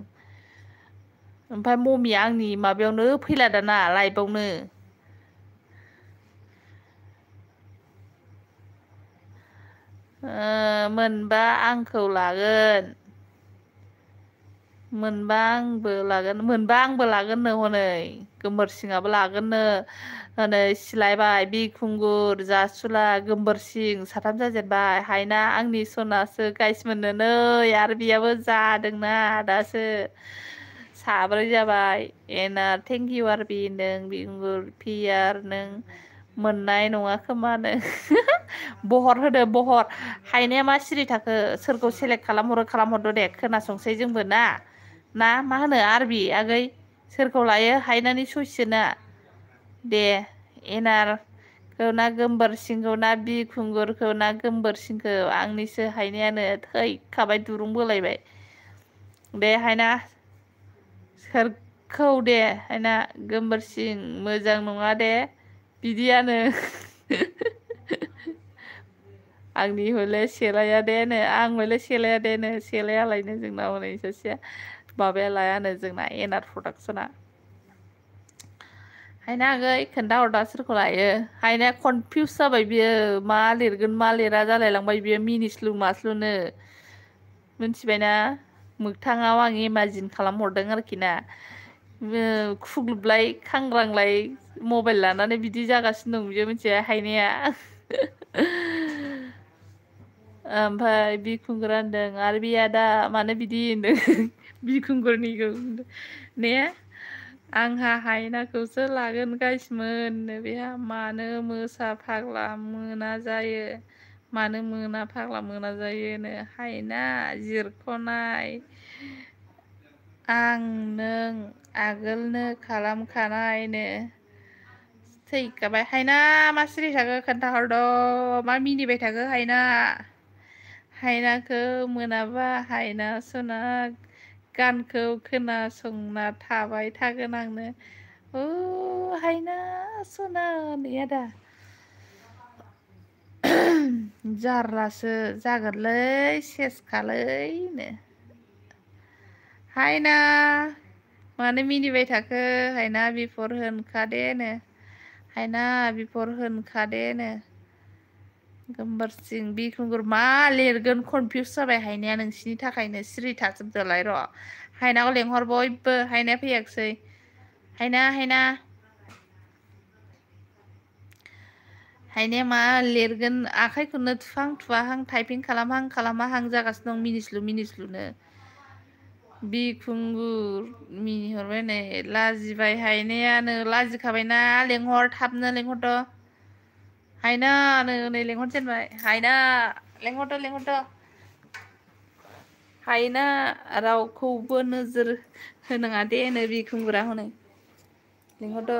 ओमफ्राय ममिया आंनि माबायावनो फैला दाना लाइभआवनो मोनबा आंखौ लागोन मोनबा आंबो लागोननो हनै गोमबोरसिंआबो लागोननो हनै सिलायबाय बिखुंगुर जासुला गोमबोरसिं साथाम जाजेनबाय हायना आंनि सनासो गाइस मोननो नै आरो बेयाबो जादोंना दासो साब्रै जाबाय एनार थेंक इउ आर बि होनदों बिखुंगुर पियार नों मोननाय नङा खोमानो बहर होदो बहर हायनाया मा सिरि थाखो सोरखौ सेलेक्ट खालामहरदो दे खोनासंसै जोंबो ना मा होनो आरबि आगै सोरखौ लायो हायनानि सयसोना दे एनारखौ ना गोमबोरसिंखौ ना बिखुंगुरखौ ना गोमबोरसिंखौ आंनिसो हायनायानो थैखाबाय दुरुं बोलायबाय दे हायना सोरखौ दे हायना गोमबोरसिं मोजां नङा दे बिदियानो आंनि हले सेलाया देनो आं हले सेलाया देनो सेलायालायनो जोंना हनै सासेया माबाया लायानो जोंना एनार प्रडाक्सना हायना आगै खोन्थाहरदा सोरखौ लायो हायनाया कनफिउस जाबाय बियो मा लिरगोन मा लिरा जालायलांबाय बियो मिनिस्लु मास्लुनो मिथिबायना मोगथाङाव आं इमाजिन खालामहरदों आरोखि ना खुग्लुबलाय खांग्रांलाय मबाइल लानानै बिदि जागासिनो दं बियो मिथिया हायनाया ओमफ्राय बिखुंगुरा होनदों आरो बे आदा मानो बिदि होनदों बिखुंगुरनिखौ ने आंहा हायनाखौसो लागोन गाइसमोन बेहा मानो मोसा फाग्ला मोना जायो मानो मोना फाग्ला मोना जायोनो हायना जिरख'नाय आं नों आगोलनो खालामखानायनो थैखाबाय हायना मा सिरि थाखो खोन्थाहरद मा मिनिबाय थाखो हायना हायनाखौ मोनाबा हायना सना गानखौ खोनासंना थाबाय थागोन आंनो हायना सना नै आदा जारलासो जागोनलै सेसखालैनो हायना मानो मिनिबाय थाखो हायना बिफर होनखादेनो हायना बिफर होनखादेनो गोमबोरसिं बिखुंगुर मा लिरगोन कनफिउस जाबाय हायनाया नोंसिनि थाखायनो सिरि थाजोबदोलाय र' हायनाखौ लेंहर बयबो हायनाया फैयाखिसै हायना हायनाया मा लिरगोन आखाइखौनो थुहां थुवाहां टाइपिं खालामहां जागासिनो दं मिनिस्लुनो बिखुंगुर मिनिहरबाय नै लाजिबाय हायनायानो लाजिखाबायना लेंहर थाबनो लेंहरद' हायना नै लेंहरजेनबाय हायना लेंहरद' हायना रावखौबो नोजोर होनाङा दे बिखुंगुरा हनै लेंहरद'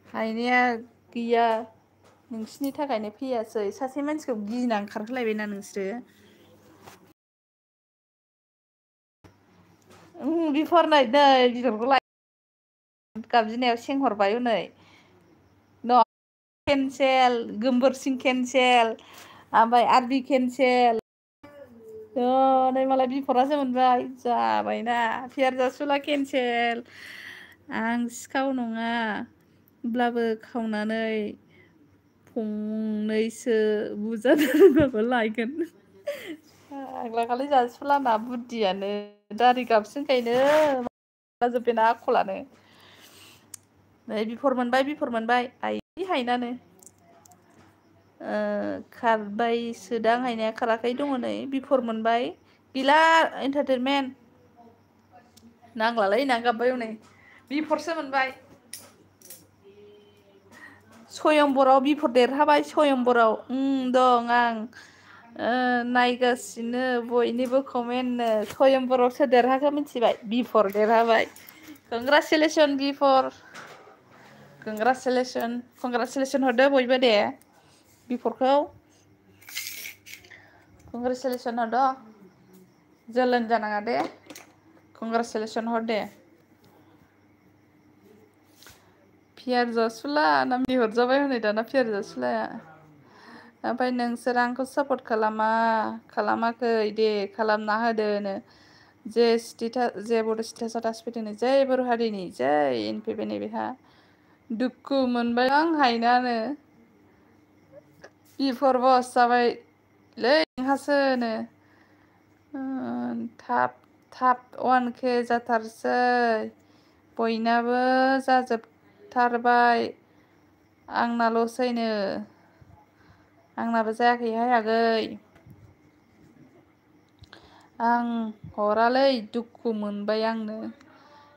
हायनाया गैया नोंसिनि थाखायनो फैयासै सासे मानसिखौ गिना ओंखारहोलायबायना नोंसोरो बिफर नै बिदरखौ लाय गाबज्रिनायाव सेंहरबाय हनै केन्सेल गोमबोरसिं केन्सेल ओमफ्राय आरबि केन्सेल नै मालाय बिफरासो मोनबाय जाबायना पियारजासुला केन्सेल आं सिखाव नङा होमब्लाबो खावनानै फंनैसो बुजानानैबाबो लायगोन आग्लाखालि जासुलाना बुद्धियानो दारि गाबसिनखायनो जोब्बायना आखलानो नै बिफर मोनबाय आइ हायनानो खारबायसोदां हायनाया खाराखै दङ नै बिफर मोनबाय गैला एन्टारटेनमेन्ट नांलालै होननानै गाबबाय हनै बिफरसो मोनबाय सयंबराव बिफर देरहाबाय सयंबराव दं आं नायगासिनो बयनिबो कमेन्टनो सयंबराव सोर देरहाखो मिथिबाय बिफर देरहाबाय कंग्रेसुलेसन बिफर कंग्रेसुलेसन हरदो बयबो दे बिफरखौ कंग्रेसुलेसन हरद जोलोन जानाङा दे कंग्रेसुलेसन हर दे पियार जसुला ना बिहर जाबाय हनै दाना पियार जसुलाया ओमफ्राय नोंसोर आंखौ सापर्ट खालामाखै दे खालामना होदोनो जे बड' स्टेटासआव दासो फैदोंनो जै बर' हारिनि जै फैबाय नै बेहा दुखु मोनबाय आं हायनानो बिफर बस जाबायलै नोंहासोनो थाब 1K जाथारसै बयनाबो जाजोबथारबाय आंनाल'सैनो आंनाबो जायाखैहाय आगै आं हरालै दुखु मोनबाय आंनो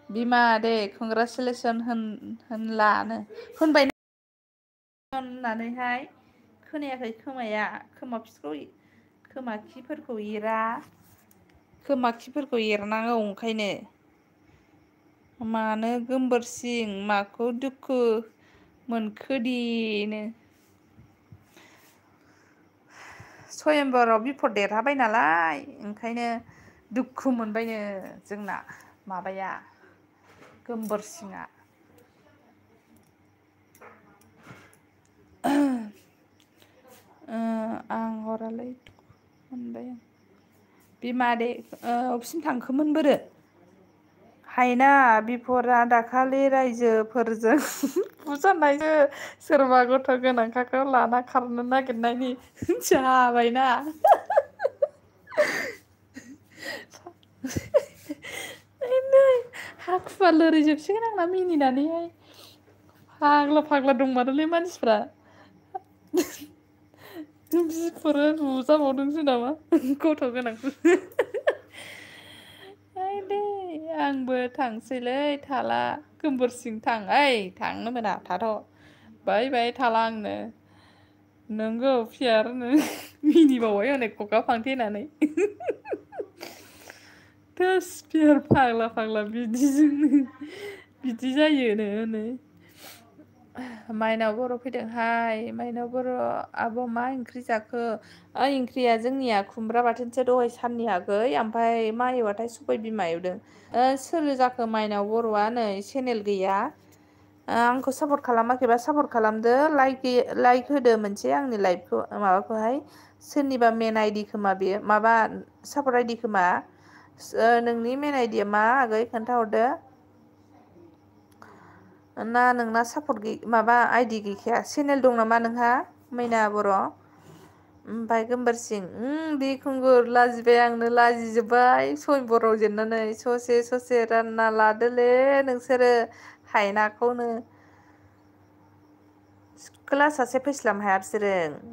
बिमा दे कंग्रेसुलेसन होनलानो होनबाय होननानैहाय खोनायाखै खोमा खिफोरखौ एरनांगौ ओंखायनो मानो गोमबोरसिं माखौ दुखु मोनखोदिनो सयम्बराव बिफर देरहाबाय नालाय ओंखायनो दुखु मोनबायनो जोंना माबाया गोमबोरसिङा आं हरालै मोनबाय आं बिमा दे अबेसिम थांखोमोन बोरो हायना बिफरा दाखालि रायजोफोरजों बुजानायनो सोरबा गथ' गोनांखाखौ लाना खारनो नागिरनायनि जाबायना हाखुवा लोरैजोबसिगोन आंना मिनिनानैहाय फाग्ला दंमारोलै मानसिफ्रा बिफोरो बुजाबावदोंसो नामा गथ' गोनांखौ दे आंबो थांसैलै थाला गोमबोरसिं थांनो मोना थाथ' बाय थाला आंनो नोंगौ फियारनो मिनिबावबाय हनै खखा फांथेनानै थोस पियार फाग्ला बिदि जायोनो हनै माइनाव बर' फैदोंहाय माइनाव बर' आब' मा ओंख्रि जाखो ओंख्रिया जोंनिया खुमब्रा बाथोनसो दहाय साननि आगै ओमफ्राय मा एवथाय सबाय बिमा एवदों सोर जाखो माइनाव बर'आ नै चेनेल गैया आंखौ सापर्ट खालामाखैबा सापर्ट खालामदो लाइक होदो मोनसे आंनि लाइभखौ माबाखौहाय सोरनिबा मेन आइडि खोमा बेयो माबा सापर्ट आइडि खोमा नोंनि मेन आइडिया मा आगै खोन्थाहरदो ना नोंना सापर्ट माबा आइडि गैखाया चेनेल दं नामा नोंहा मैना बर' ओमफ्राय गोमबोरसिं बे खुंगुर लाजिबाय आंनो लाजिजोब्बाय सयम्बराव जेननानै ससे रानना लादोलै नोंसोरो हायनाखौनो क्लास सासे फैस्लाबनो हाया बिसोरो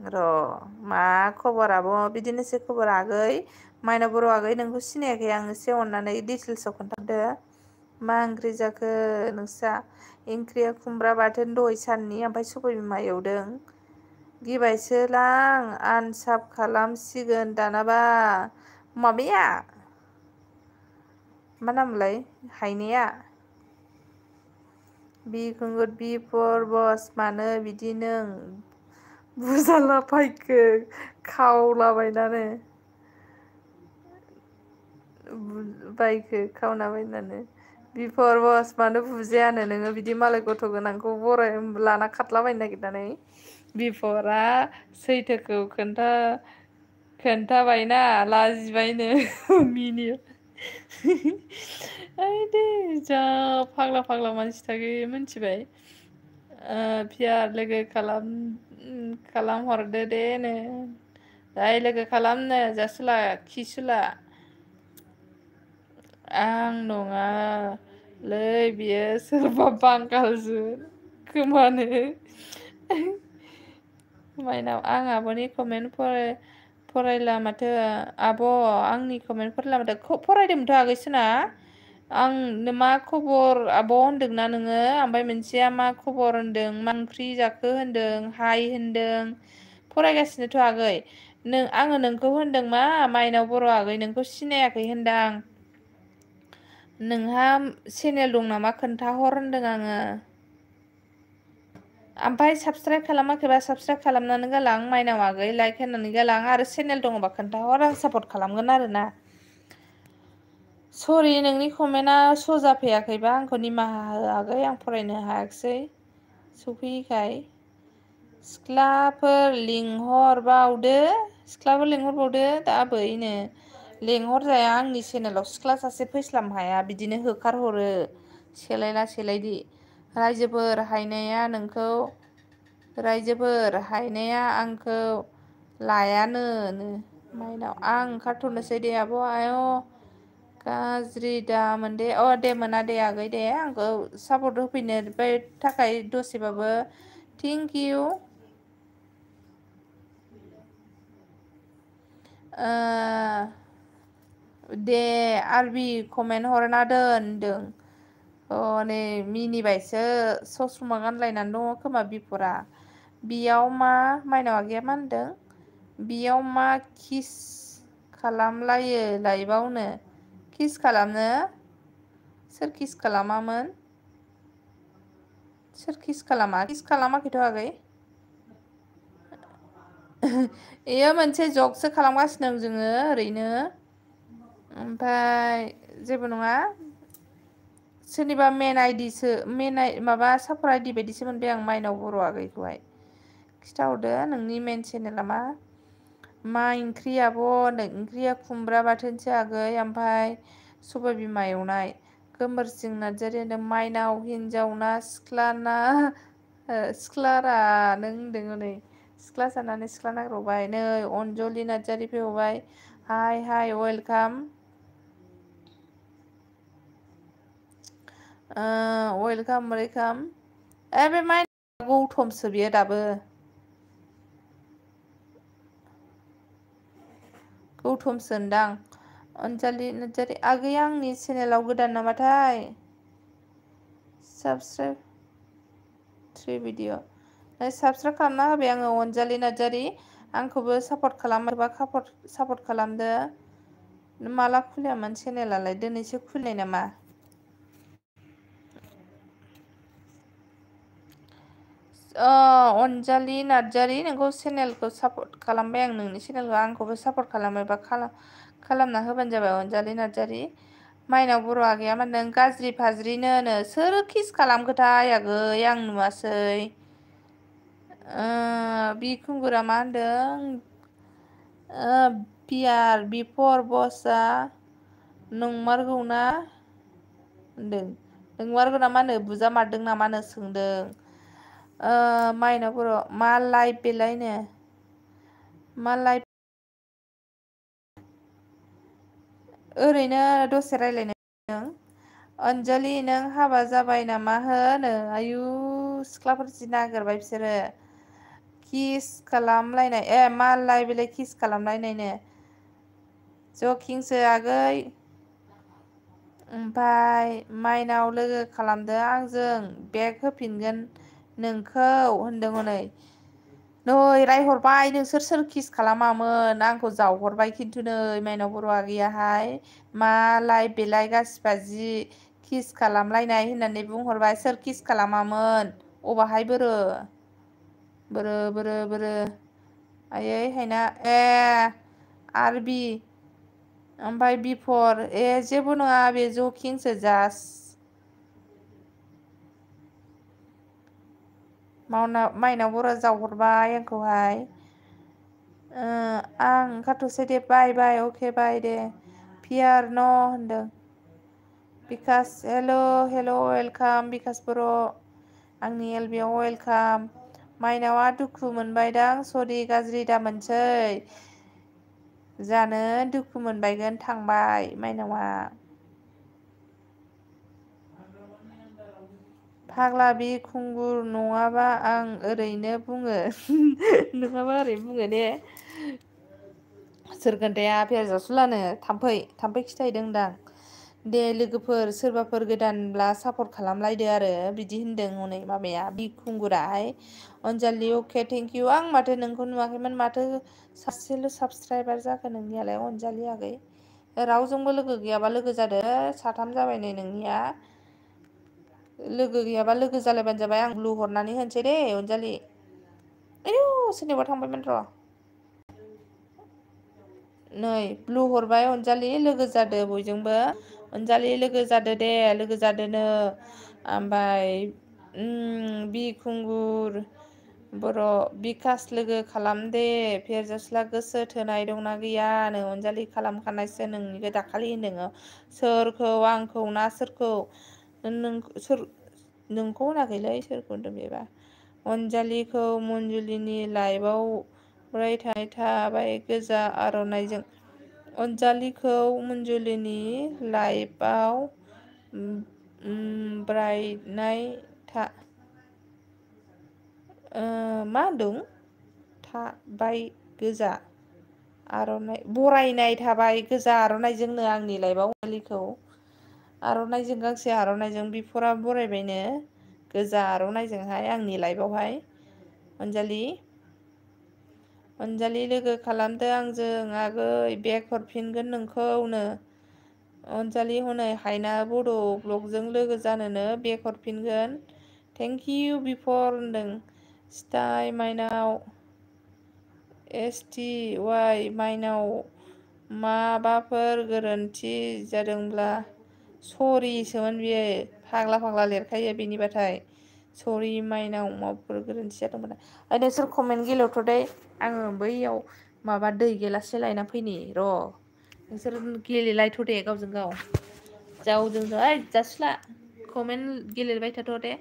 र' मा खबर आब' बिदिनोसै खबर आगै माइनाव बर' आगै नोंखौ सिनायाखै आं एसे अननानै डिटेल्सआव खोन्थादो मा ओंख्रि जाखो नोंस्रा ओंख्रिया खुमब्रा बाथोन दहाय साननि ओमफ्राय सबाय बिमा एवदों गिबायसोलां आनसाब खालामसिगोन दानाबा माबाया मा नामलाय हायनाया बिखुंगुर बिफर बस मानो बिदि नों बुजाला फायखो खावलाबायनानै बायखो खावनाबायनानै बिफर बस मानो बुजायानो नोङो बिदि मालाय गथ' गोनांखौ बराय लाना खारलाबायनो नागिरनानै बिफरा सैथोखौ खोन्थाबायना लाजिबायनो मिनियो दे जा फाग्ला मानसि थायो मिथिबाय पियार लोगो खालामहरदो दे नो दाय लोगो खालामनो जासुला खिसुला आं नङालै बियो सोरबा बांगालसो खोमानो माइनाव आं आब'नि कमेन्ट फरायला माथो आब' आंनि कमेन्ट फरायला माथो फरायदोंमोनथ' आगैसोना आं मा खबर आब' होनदोंना नोङो ओमफ्राय मोनसेया मा खबर होनदों मा ओंख्रि जाखो होनदों हाय होनदों फरायगासिनोथ' आगै आङो नोंखौ होनदों मा माइनाव बर' आगै नोंखौ सिनायाखै होनदां नोंहा चेनेल दं नामा खोन्थाहर होनदों आङो ओमफ्राय साबसक्राइब खालामाखैबा साबसक्राइब खालामनानै गालां माइनाव आगै लाइक होनानै गालां आरो चेनेल दङबा खोन्थाहर आं सापर्ट खालामगोन आरोना सरि नोंनि कमेन्टआ श' जाफैयाखैबा आंखौ निमाहा हो आगै आं फरायनो हायाखिसै सफैयैखाय सिख्लाफोर लिंहरबावदो आबैनो लेंहरजाया आंनि चेनेलाव सिख्ला सासे फैस्लाम हाया बिदिनो होखारहरो सेलायला सेलायलि रायजोफोर हायनाया आंखौ लायानो माइनाव आं ओंखारथ'नोसै दे आब' आय' गाज्रि दामोन दे दे मोना दे आगै दे आंखौ सापर्ट होफैनो थाखाय दसेबाबो थेंक इउ दे आरबि कमेन्ट हरना दोनदों नै मिनिबायसो ससमा गानलायनानै दङ खोमा बिफरा बेयाव मा माइनाव आगैया मा होनदों बेयाव मा किस खालामलायो लाइभआवनो किस खालामनो सोर किस खालामामोन सोर किस खालामाखैथ' आगै बेयो मोनसे जगसो खालामगासिनो दं जोङो ओरैनो ओमफ्राय जेबो नङा सोरनिबा माबा सापर आइडि बायदिसो मोनबाय आं माइनाव बर' आगैखौहाय खिथाहरदो नोंनि मेन चेनेला मा ओंख्रि आब' ओंख्रिया खुमब्रा बाथोनसो आगै ओमफ्राय सबाय बिमा एवनाय गोमबोरसिं नार्जारि होनदों माइनाव हिनजावना सिख्लाना सिख्लारा नों होनदों हनै सिख्ला साननानै सिख्ला नागिरबाय नै अनजलि नार्जारि फैबावबाय हाय वेलकाम वेलकाम बे माइ गौथमसो बियो दाबो गौथमसो होनदां अनजालि नार्जारि आगैया आंनि चेनेलाव गोदान नामाथाय साबसक्राइब भिडिअ साबसक्राइब खालामना होबाय आङो अनजालि नार्जारि आंखौबो सापर्ट खालामोबा सापर्ट खालामदो माला खुलियामोन चेनेलालाय दिनैसो खुलिनाय नामा अनजालि नार्जारि नोंखौ चेनेलखौ सापर्ट खालामबाय आं नोंनि चेनेलखौ आंखौबो सापर्ट खालामोबा खालामना होबानो जाबाय अनजालि नार्जारि माइनाव बर' आगैया मा होनदों गाज्रि फाज्रिनो सोर किस खालामखोथाय आगै आं नुवासै बिखुंगुरा मा होनदों बिफर बसआ नंमारगौना होनदों नोंमारगौ ना मा होनो बुजा मारदों नामानो सोंदों माइनाव बर' मा लाइभ बेलायनो मा लाइभ ओरैनो दसे रायज्लायनो अनजालि नों हाबा जाबाय नामा होनो आयु सिख्लाफोर जि नागिरबाय बिसोरो किस खालामलायनाय मालाय बेलाय किस खालामलायनायनो जकिंसो आगै ओमफाय माइनाव लोगो खालामदो आंजों बेग होफिनगोन नोंखौ होनदों हनै नै रायहरबाय नोंसोर सोर किस खालामामोन आंखौ जावहरबाय खिन्थु नै माइनाव बर' आगैयाहाय मा लाइभ बेलाय गासिबा जि किस खालामलायनाय होननानै बुंहरबाय सोर किस खालामामोन अबाहाय बोरो आयै हायना आरबि ओमफ्राय बिफर जेबो नङा बे जकिंसो जास्ट माइनाव बर' जावहरबाय आंखौहाय आं ओंखारथ'सै दे बाय अके बाय दे पियार न' होनदों बिकास हेल' वेलकाम बिकास बर' आंनि एलबियाव वेलकाम माइनावा दुखु मोनबायदां सरि गाज्रि दामोनसै जानो दुखु मोनबायगोन थांबाय माइनावआ फाग्ला बि खुंगुर नङाबा आं ओरैनो बुङो नङाबा ओरै बुङो ने सोर खोन्थाया पियार जासुलानो थाम्फै खिथाहैदोंदां दे लोगोफोर सोरबाफोर गोदानब्ला सापर्ट खालामलायदो आरो बिदि होनदों हनै माबाया बिखुंगुराहाय अनजालि अके थेंक इउ आं माथो नोंखौ नुवाखैमोन माथो सासेल' साबसक्राइबार जाखो नोंनियालाय अनजालि आगै रावजोंबो लोगो गैयाबा लोगो जादो साथाम जाबाय नै नोंनिया लोगो गैयाबा लोगो जालायबानो जाबाय आं ब्लु हरनानै होनसै दे अनजालि आयौ सोरनिबा थांबायमोन र' नै ब्लु हरबाय अनजालि लोगो जादो बयजोंबो अनजालि लोगो जादो दे लोगो जादोनो ओमफ्राय बिखुंगुर बर' बिकास लोगो खालामदे फेरजास्ला गोसो थोनाय दंना गैयानो अनजालि खालामखानायसो नोंनिखौ दाखालि होनदों सोरखौ आंखौ ना सोरखौ नों सोर नोंखौ होनाखैलै सोरखौ होनदों बेबा अनजालिखौ मन्जुलिनि लाइफआव फरायथाय थाबाय गोजा आर'नाइजों अनजालिखौ मन्जुलिनि लाइफआव ब्रायनाय मा होनदों थाबाय गोजा आर'नाइ बरायनाय थाबाय गोजा आर'नाइजोंनो आंनि लाइफआव अनजालिखौ आर'नाइजों गांसे आर'नाइजों बिफरा बरायबायनो गोजा आर'नाइजोंहाय आंनि लाइफआवहाय अनजालि लोगो खालामदो आंजों आगै बेग हरफिनगोन नोंखौनो अनजालि हनै हायना बड' ब्लगजों लोगो जानोनो बेग हरफिनगोन थेंक इउ बिफर होनदों सिटाइ माइनाव STY माइनाव माबाफोर गोरोन्थि जादोंब्ला सरिसोमोन बियो फाग्ला लिरखायो बेनिबाथाय सरि माइनाव माबाफोर गोरोन्थि जादोंमोन नोंसोर कमेन्ट गेलेवथ' आङो बैयाव माबा दै गेलाससे लायना फैनि र' नोंसोर गेलेलायथ' दे गावजों गाव जावजों ओइ जासुला कमेन्ट गेलेबाय थाथ' दे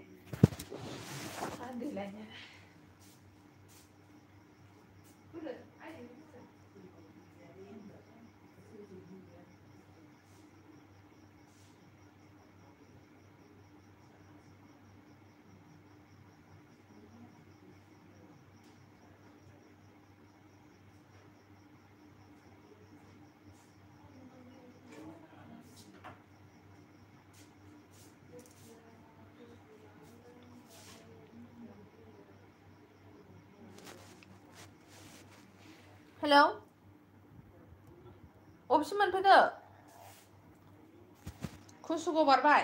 हेलौ अबेसिम मोनफैखो कुसुगा बारबाय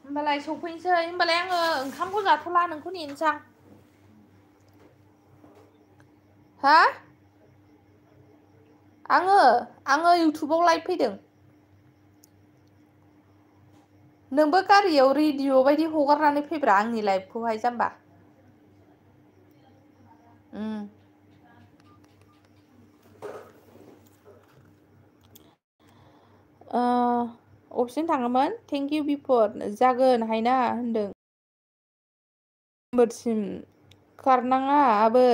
होमबालाय सफैनोसै होमबालाय आङो ओंखामखौ जाथ'ला नोंखौ नेनोसै आं हा आङो इउटुबाव लाइभ फैदों नोंबो गारियाव रेडिअ' बायदि हगारनानै फैब्रा आंनि लाइफखौहाय जाम्बा अबेसिम थाङोमोन थेंक इउ बिफर जागोन हायना होनदों बोरसिम खारनाङा आबै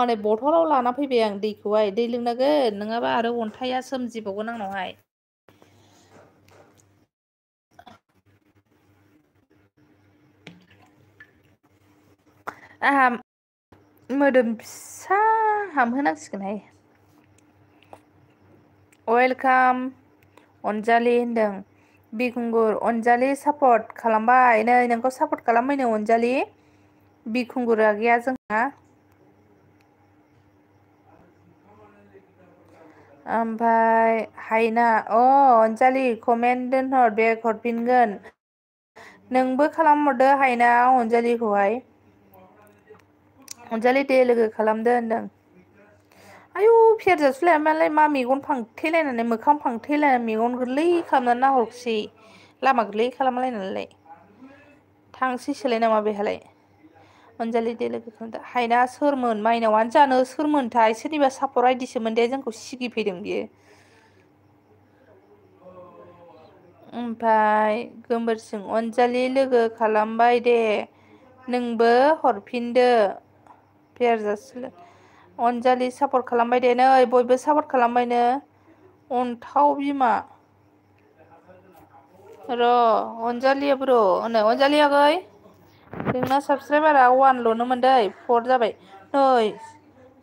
नै बथलाव लाना फैबाय आं दैखौहाय दै लोंनांगोन नङाबा आरो अन्थाइआ सोमजिबावगोन आंनावहाय आंहा मोदोम फिसा हामहोनांसिगोनहाय वेलकाम अनजालि होनदों बिखुंगुर अनजालि सापर्ट खालामबाय नै नोंखौ सापर्ट खालामबायनो अनजालि बिखुंगुरा गैया जोंहा ओमफ्राय हायना अनजालि कमेन्ट दोनहर बेग हरफिनगोन नोंबो खालामहरदो हायना अनजालिखौहाय अनजालि दे लोगो खालामदो होनदों आयु फेरजासुलाया मालाय मा मेगन फांथेलायनानै मोखां फांथेलायनानै मेगन गोरलै खालामनानै नाहरखोसै लामा गोरलै खालामलायनानैलाय थांसैसोलाय नामा बेहालाय अनजालि दे लोगो खालामदो हायना सोरमोन माइनावआनो जानो सोरमोनथाय सोरनिबा सापर्ट आइदिसोमोन दे जोंखौ सिगिफैदों बियो ओमफ्राय गोमबोरसिं अनजालि लोगो खालामबाय दे नोंबो हरफिनदो फेरजासुला अनजालि सापर्ट खालामबाय दे नै बयबो सापर्ट खालामबायनो अन्थाव बिमा र' अनजालियाबो र' अनजालि आगै नोंना साबसक्राइबारा 1ल'नोमोन दै 4 जाबाय नै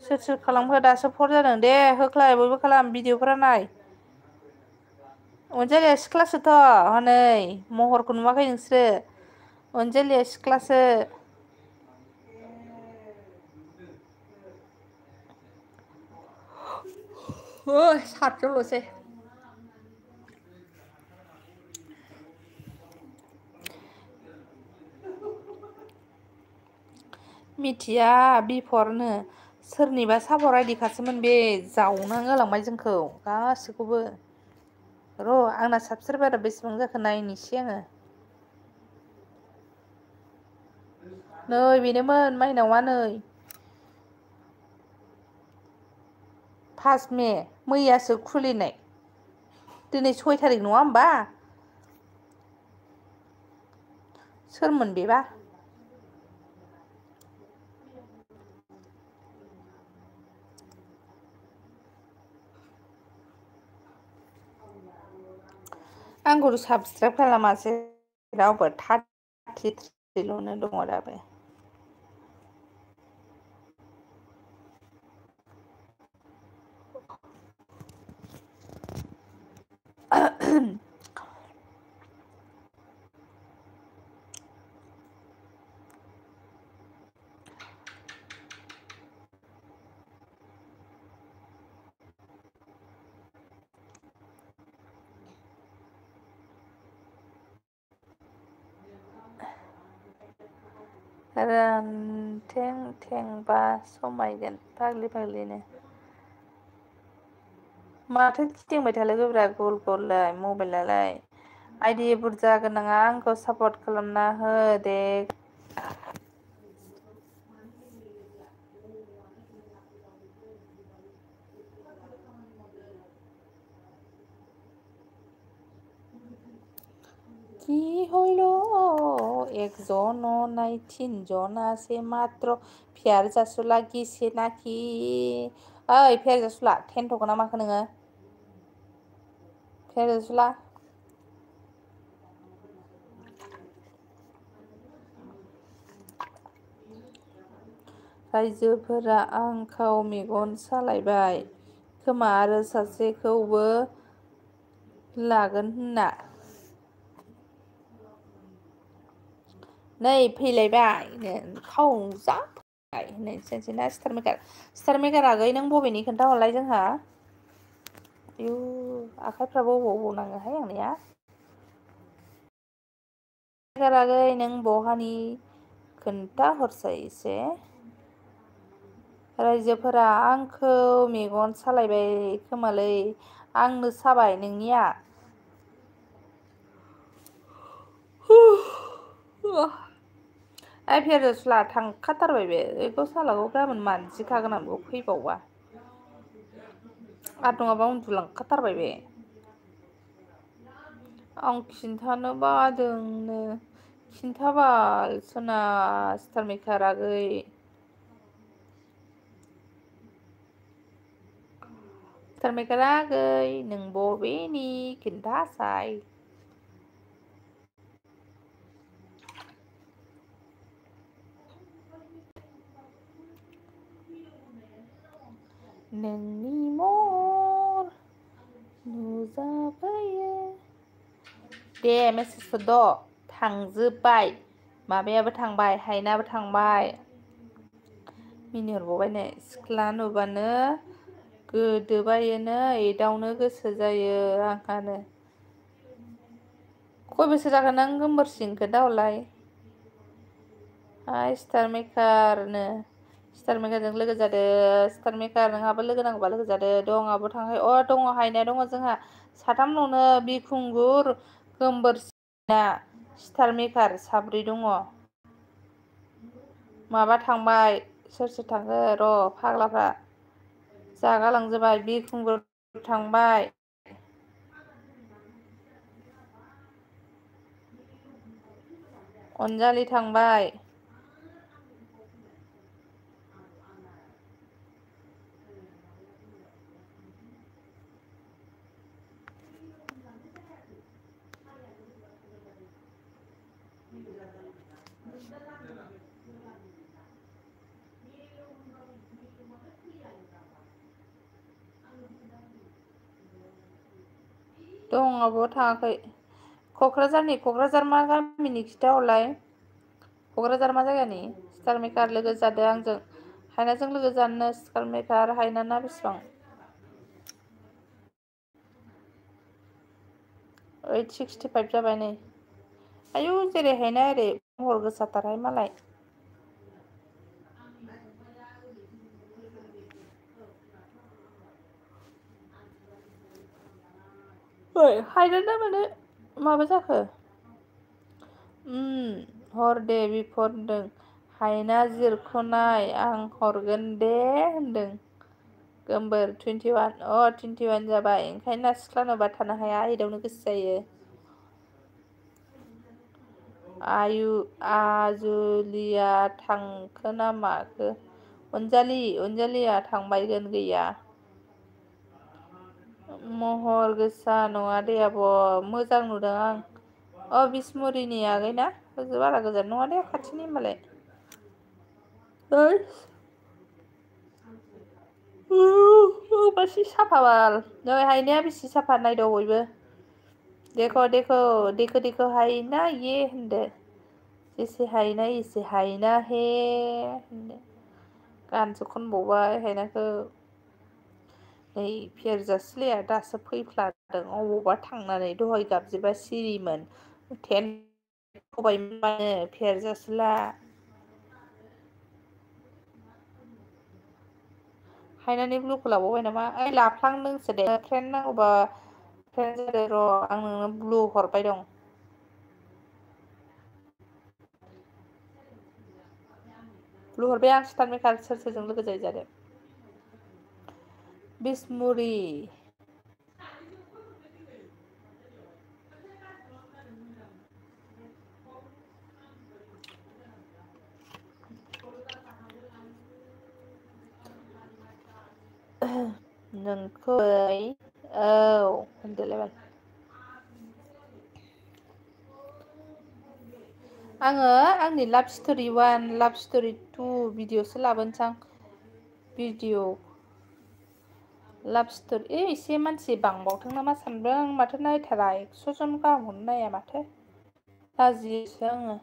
सोर खालामखो दासो 4 जादों दे होख्लाय बयबो खालाम भिडिअफोरा नाय अनजालिया सिख्लासोथ' हनै महरखौ नुवाखै नोंसोरो अनजालिया सिख्लासो सातजनल'सै मिथिया बिफरनो सोरनिबा साबर आइडिखासोमोन बे जावना गालांबाय जोंखौ गासैखौबो र' आंना साबसक्राइबारा बेसेबां जाखो नायनोसै आङो नै बेनोमोन माइनावा नै 5 मे मैयासो खुलिनाय दिनै 6 थारिख नङा होमबा सोरमोन बेबा आंखौ साबसक्राइब खालामासै रावबो 33ल'नो दङ दाबो रानथें थेंबा समायगोन फाग्लि फाग्लिनो माथो गिदिंबाय थालोगोब्रा गल गललाय मबाइलालाय आइडि बुरजा गोनाङा आंखौ सापर्ट खालामना हो दे কি হইল একজন নাই তিনজন আছে মাত্র ফেয়াर जासुला गिसे नाखि ओइ फेयार जासुला टेन्ट'खौ ना माखो नोङो फेयार जासुला रायजोफोरा आंखौ मेगन सालायबाय खोमा आरो सासेखौबो लागोन होनना नै फैलायबाय खावजाबाय होननायसै ना स्टार मेकार आगै नों बबेनि खोन्थाहरलाय जोंहा आयु आखाइफ्राबो अबाव नाङोहाय आंनिया आगै नों बहानि खोन्थाहरसै एसे रायजोफोरा आंखौ मेगन सालायबाय खोमालै आंनो साबाय नोंनिया आइ फेयार जासुला थांखाथारबाय बे बेखौ सालाखौ गाबोन मानजिखागोन आं बेखौ फैबावबा आरो नङाबा उन्दुलांखाथारबाय बे आं खिन्थानो बादोंनो खिन्थाबाल सना स्टार मेकार आगै स्टार मेकार आगै नों बबेनि खिन्थासाय नोंनि महर नुजाफैयो दे मेसेजखौ थांजोब्बाय माबायाबो थांबाय हायनाबो थांबाय मिनिहरबावबाय नै सिख्ला नुबानो गोदोबायोनो एदावनो गोसो जायो आंहानो खय बोसोर जाखो नों गोमबोरसिं खोन्थाहरलाय हाय स्टार मेकारनो स्टार मेकारजों लोगो जादो स्टार मेकार नोंहाबो लोगो नांगौबा लोगो जादो दं आब' थांखाय दङ हायनाया दङ जोंहा साथामनावनो बिखुंगुर गोमबोरसिंना स्टार मेकार साब्रै दङ माबा थांबाय सोर सोर थांखो र' फाग्लाफ्रा जागालांजोबबाय बिखुंगुर थांबाय अनजालि थांबाय दं आब' थाङाखै क'क्राझार मा गामिनि खिथाहरलाय क'क्राझार मा जायगानि स्टार मेकार लोगो जादो आंजों हायनाजों लोगो जानोनो स्टार मेकार हायना बेसेबां 865 जाबाय नै आयु जेरै हायना एरै महर गोसाथारहाय मालाय ओइ हायना मानो माबा जाखो हर दे बिफर होनदों हायना जिरख'नाय आं हरगोन दे होनदों गोमबोर 21 21 जाबाय ओंखायनो ना सिख्ला नुबा थानो हाया एदावनो गोसो जायो आजुलिया थांखो ना माखो अनजालिया थांबायगोन गैया महर गोसा नङा दे आब' मोजां नुदों आं बिसमुरिनि आगैना बारा गोजान नङा दे खाथिनि होनबालाय बेसे साफा बाल नै हायनाया बेसे साफा नायदो बयबो देखो हायना ये होनदो जेसे हायना एसे हायना हे होनदो गानसो खनबावबाय हायनाखौ नै फेरजासुलिया दासो फैफ्लादों अबावबा थांनानै दहाय गाबज्रिबा सिरिमोन थबायमोनबानो फेरजासुला हायनानि ब्लुखौ लाबावबाय नामा ओइ लाफ्लांदोंसो दे ट्रेन नांगौबा ट्रेन जादो र' आं नोंनो ब्लु हरबाय दं ब्लु हरबाय आं स्टार मेकार सोर सोरजों लोगो जायो जादो बिसमुरि नोंखौ होनदोलाय आङो आंनि लाभ स्ट'रि 1 लाभ स्ट'रि 2 भिडिअसो लाबोनोसै आं भिडिअ लाभ स्ट'रि एसे मानसि बांबावथों नामा सानदों माथो नायथारा 100 जन गाहामखौनो नाया माथो लाजियोसो आङो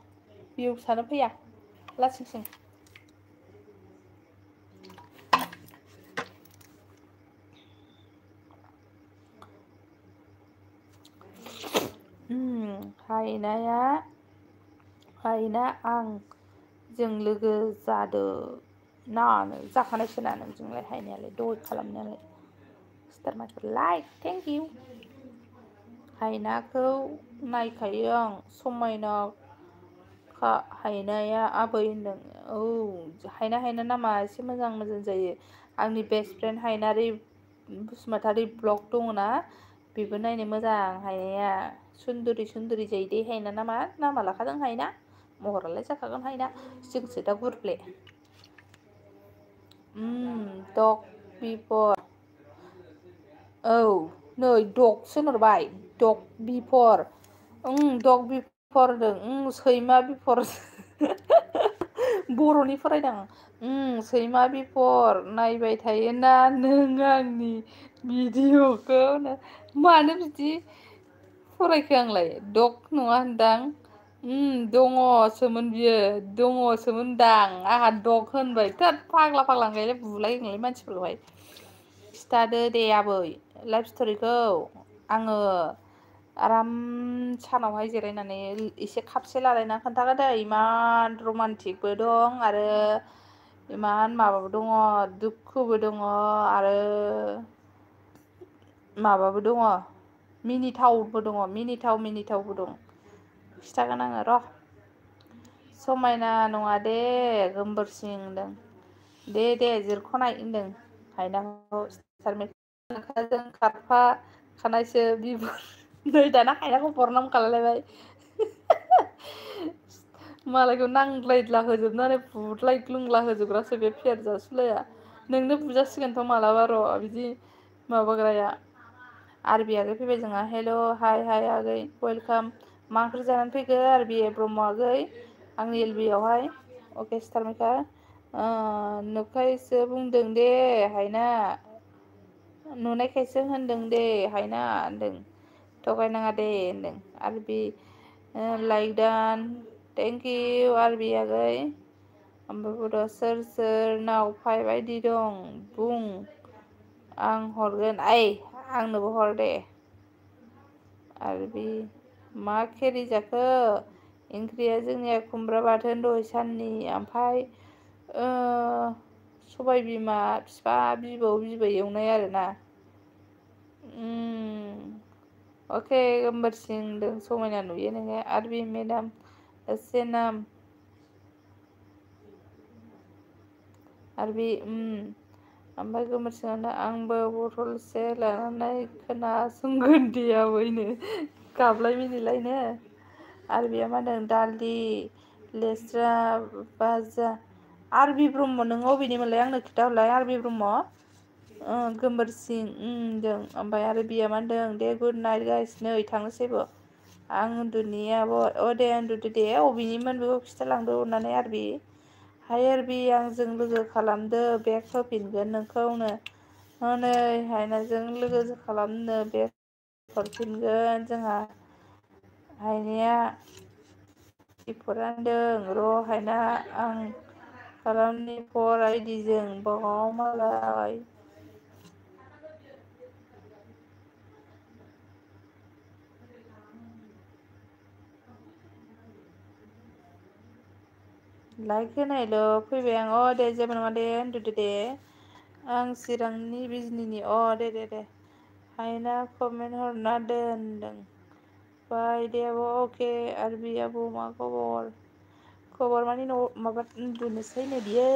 भिउसआनो फैया लासिंसिं हायना आं जों लोगो जादो ना जाखानायसो ना नोंजोंलाय हायनायालाय दहाय खालामनायालाय star mic like thank you हायनाखौ नायखायो आं समायना हायनाया आबै होनदों हायना नामा एसे मोजां जायो आंनि बेस्ट फ्रेन्ड हायनारि बसुमतारी ब्लग दङना बेबो नायनो मोजां हायनाया सुन्दुरि जायो दे हायना नामा लाखादों हायना महरालाय जाखागोन हायना जोंसो दा गुरफ्ले डग बिफर नै डगसो होनहरबाय डग बिफर डग बिफर होनदों सैमा बिफर बर'नि फरायदों सैमा बिफर नायबाय थायोना नों आंनि भिडिअखौ मानो बिदि फरायखो आंलाय डग नङा होनदां दङसोमोन बियो दङसोमोनदां आंहा डग होनबाय थोद फाग्ला होनलाय बुलाय मानसिफोरखौहाय खिथादो दे आबै लाइफ स्ट'रिखौ आङो आराम सानावहाय जिरायनानै एसे खापसे लालायना खोन्थागोन दे इमान रमान्टिकबो दं आरो इमान माबाबो दङ दुखुबो दङ आरो माबाबो दङ मिनिथावबो दङ मिनिथावबो दं खिथागोन आङो र' समायना नङा दे गोमबोरसिं होनदों दे जिरख'नाय होनदों हायनाखौ जों खारफा खानायसो नै दाना हायनाखौ बरनाम खालामलायबाय मालायखौ नांज्लायद्ला होजोबनानै बुदलाय होजोबग्रासो बे फेरजासुलाया नोंनो बुजासिगोनथ' मालाबा र' बिदि माबाग्राया आरबि आगै फैबाय जोंहा हेल' हाय आगै वेलकाम मा ओंख्रि जानानै फैखो आरबि ब्रह्म आगै आंनि एलबि आवहाय अके स्टार मेकार नुखायसो बुंदों दे हायना नुनायखायसो होनदों दे हायना होनदों थगायनाङा दे होनदों आरबि लाइक डान थेंक इउ आरबि आगै ओमफ्राय सोर नाव बायदि दं बुं आं हरगोन आंनोबो हर दे आरबि मा केरि जाखो ओंख्रिया जोंनिया खुमब्रा बाथोन दहाय साननि ओमफ्राय सबाय बिमा बिफा बिबौ एवनाय आरोना अके गोमबोरसिंदों समायना नुयो नोङो आरबि मेडाम एसे नाम आरबि ओमफ्राय गोमोरसिंना आंबो बथलसे लानानै खोनासंगोन दे आबैनो गाबलाय मिनिलायनो आरबिया मा होनदों दालि लेस्रा भाजा आरबि ब्रह्म नों अबेनिमोनलाय आंनो खिथाहरलाय आरबि ब्रह्म गोमबोरसिं जों ओमफ्राय आरो बिया मा होनदों दे गुड नाइट गाइस नै थांनोसैबो आं उन्दुनि आब' दे उन्दुदो दे अबेनिमोन बेखौ खिथालांदो अननानै आरबि हाय आरबि आंजों लोगो खालामदो बेग होफिनगोन नोंखौनो हनै हायनाजों लोगो खालामनो बेग हरफिनगोन जोंहा हायनाया फरायदों र' हायना आं खालामनि फर आइडिजों बाव मालाय लाइक होनायल' फैबाय आं दे जेबो नङा दे उन्दुदो दे आं चिरांनि बिजनिनि दे हायना कमेन्ट हरना दोनदों बाय दे आब' अके आरबि आब' मा खबर माने न' माबा उन्दुनोसै नो बियो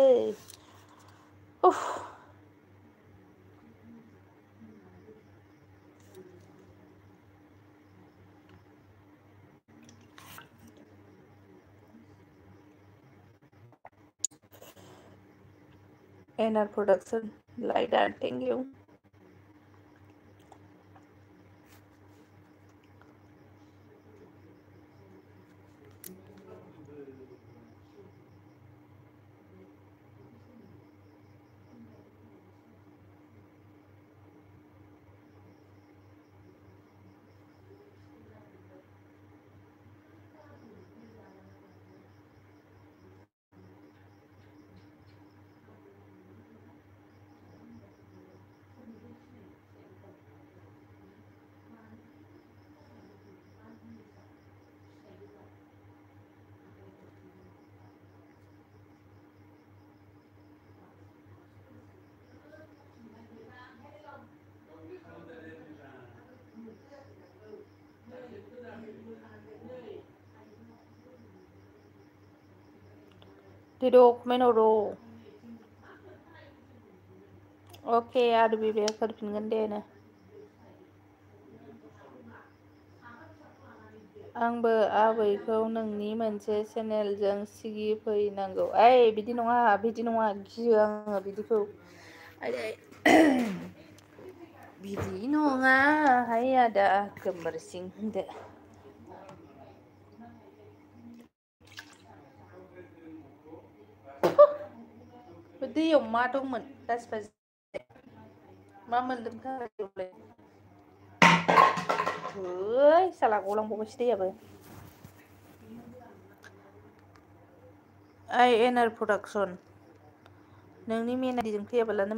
उफ NR production like that thank you दे कमेन्ट हर अके आरबि बेग हरफिनगोन दे नो आंबो आबैखौ नोंनि मोनसे चेनेलजों सिगिफैनांगौ बिदि नङा गियो आङो बिदिखौ बिदि नङा हाय आदा गोमबोरसिं होनदो बे दैयाव मा दंमोन दासबाजि मा मोनदोंथाय है साला गलांबावबायसो दैयाबो ओइ एनआर प्रडाक्सन नोंनि मेन आइडिजों फैयाबालानो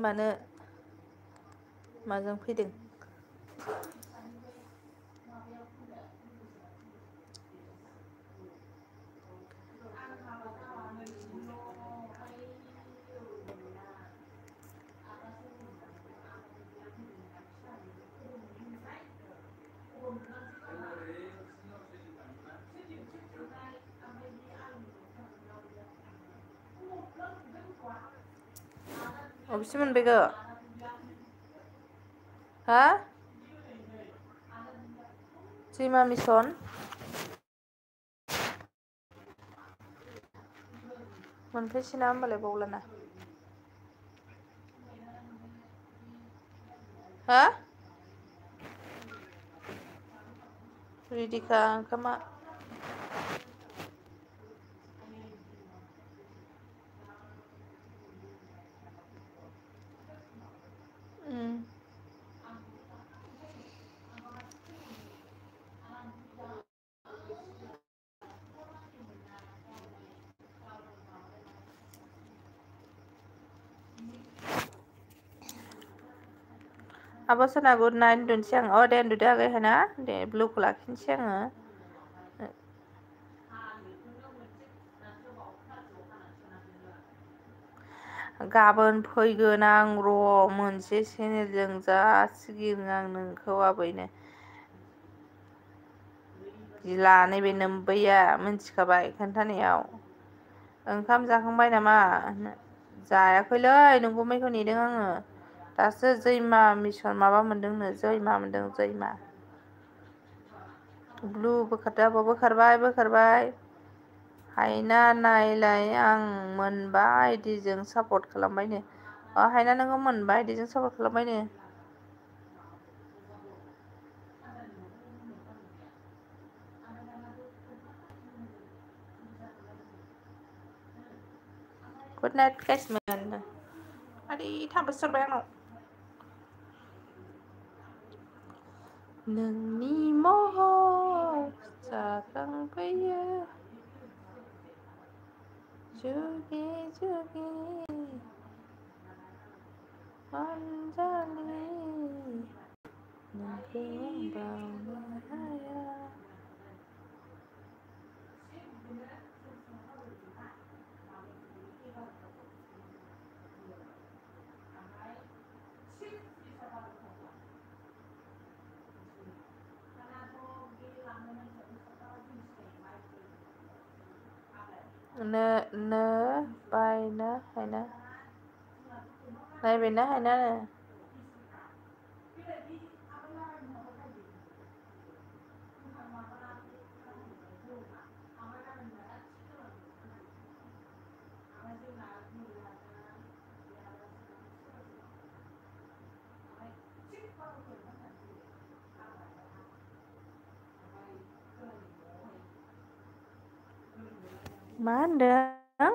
माजों फैदों अबेसे मोनबायगो हा सैमा मिसन मोनफैसैना होमबालाय बावलाना हा रेडिखा ओंखामा आब' सना गुड नाइट उन्दुनोसै आं दे उन्दुदो आगै हायना दे ब्लुखौ लाखिनोसै आङो गाबोन फैगोन आं र' मोनसे चेनेलजों जा सिगिगोन आं नोंखौ आबैनो गिला नैबे नोम्बैया मिन्थिखाबाय खोन्थानायाव। ओंखाम जाखांबाय नामा? जायाखैलै नोंगुमैखौ नेदों आङो। दासो जैमा मिसन माबा मोनदोंनो जैमा मोनदों जैमा। ब्लु बोखारदो आब' बोखारबाय। हायना नायलाय आं मोनबा आइडिजों सापर्ट खालामबायनो। हायना नोङो मोनबा आइडिजों सापर्ट खालामबायनो। गुड नाइट गाइसमोन। आदै थाम्फैसो अरबाय आंनाव। नोंनि महर जाखांफैयो जुगे जुगे अनजालि नोंखौ आं बावनो हाया। नो बायना हायना नायबायना हायनानो। मा होनदों?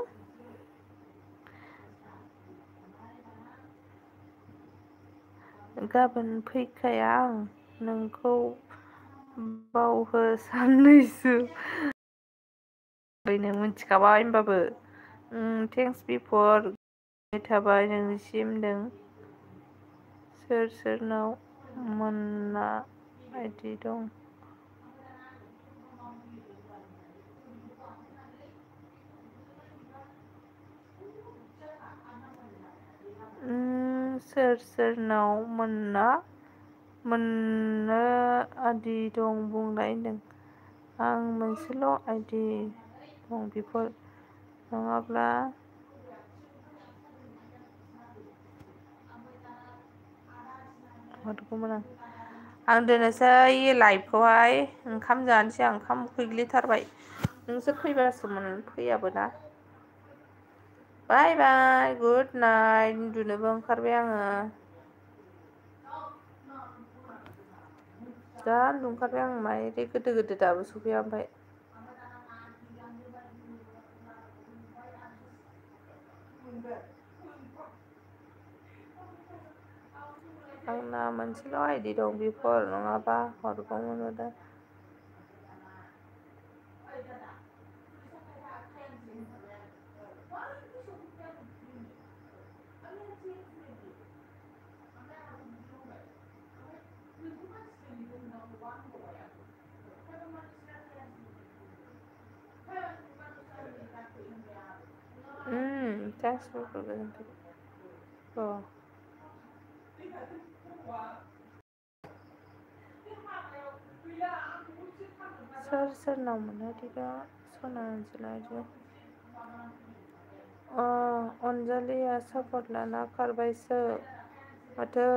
गाबोन फैखाया आं नोंखौ बावहो साननैसो। ओरैनो मिथिखाबाय होनबाबो। थेंक्स बिफर थाबाय नोंनिसिम होनदों। सोर सोरनाव मोन्ना आइदि दं? सोर सोरनाव मोन्नो आइदि दं बुंलाय होनदों। आं मोनसेल' आइदि दं बिफोर नङाब्ला हरगौमोन आं दोननोसै लाइभखौहाय ओंखाम जानोसै आं ओंखाम उखैग्लिथारबाय। नोंसोर फैबासोमोन फैयाबो ना। बाय बाय गुड नाइट उन्दुनोबो ओंखारबाय आङो। जा उन्दुनो ओंखारबाय आं माइदि गोदो दाबो सफैया ओमफ्राय। आंना मोनसेल' आइदि दं बिफोर नङाबा हरगौमोन दा। थेंक्स फर सोर सोरनाव मोनो दिबा सना अनजिला अनजालिया सापर्ट लाना खारबायसो माथो।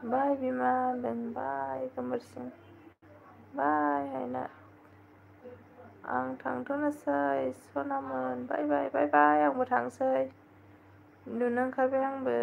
बाय बिमा होनदों बाय गोमोरसिं बाय हायना। आं थांथ'नोसै सनामोन बाय बाय आंबो थांसै उन्दुनो ओंखारबाय आंबो।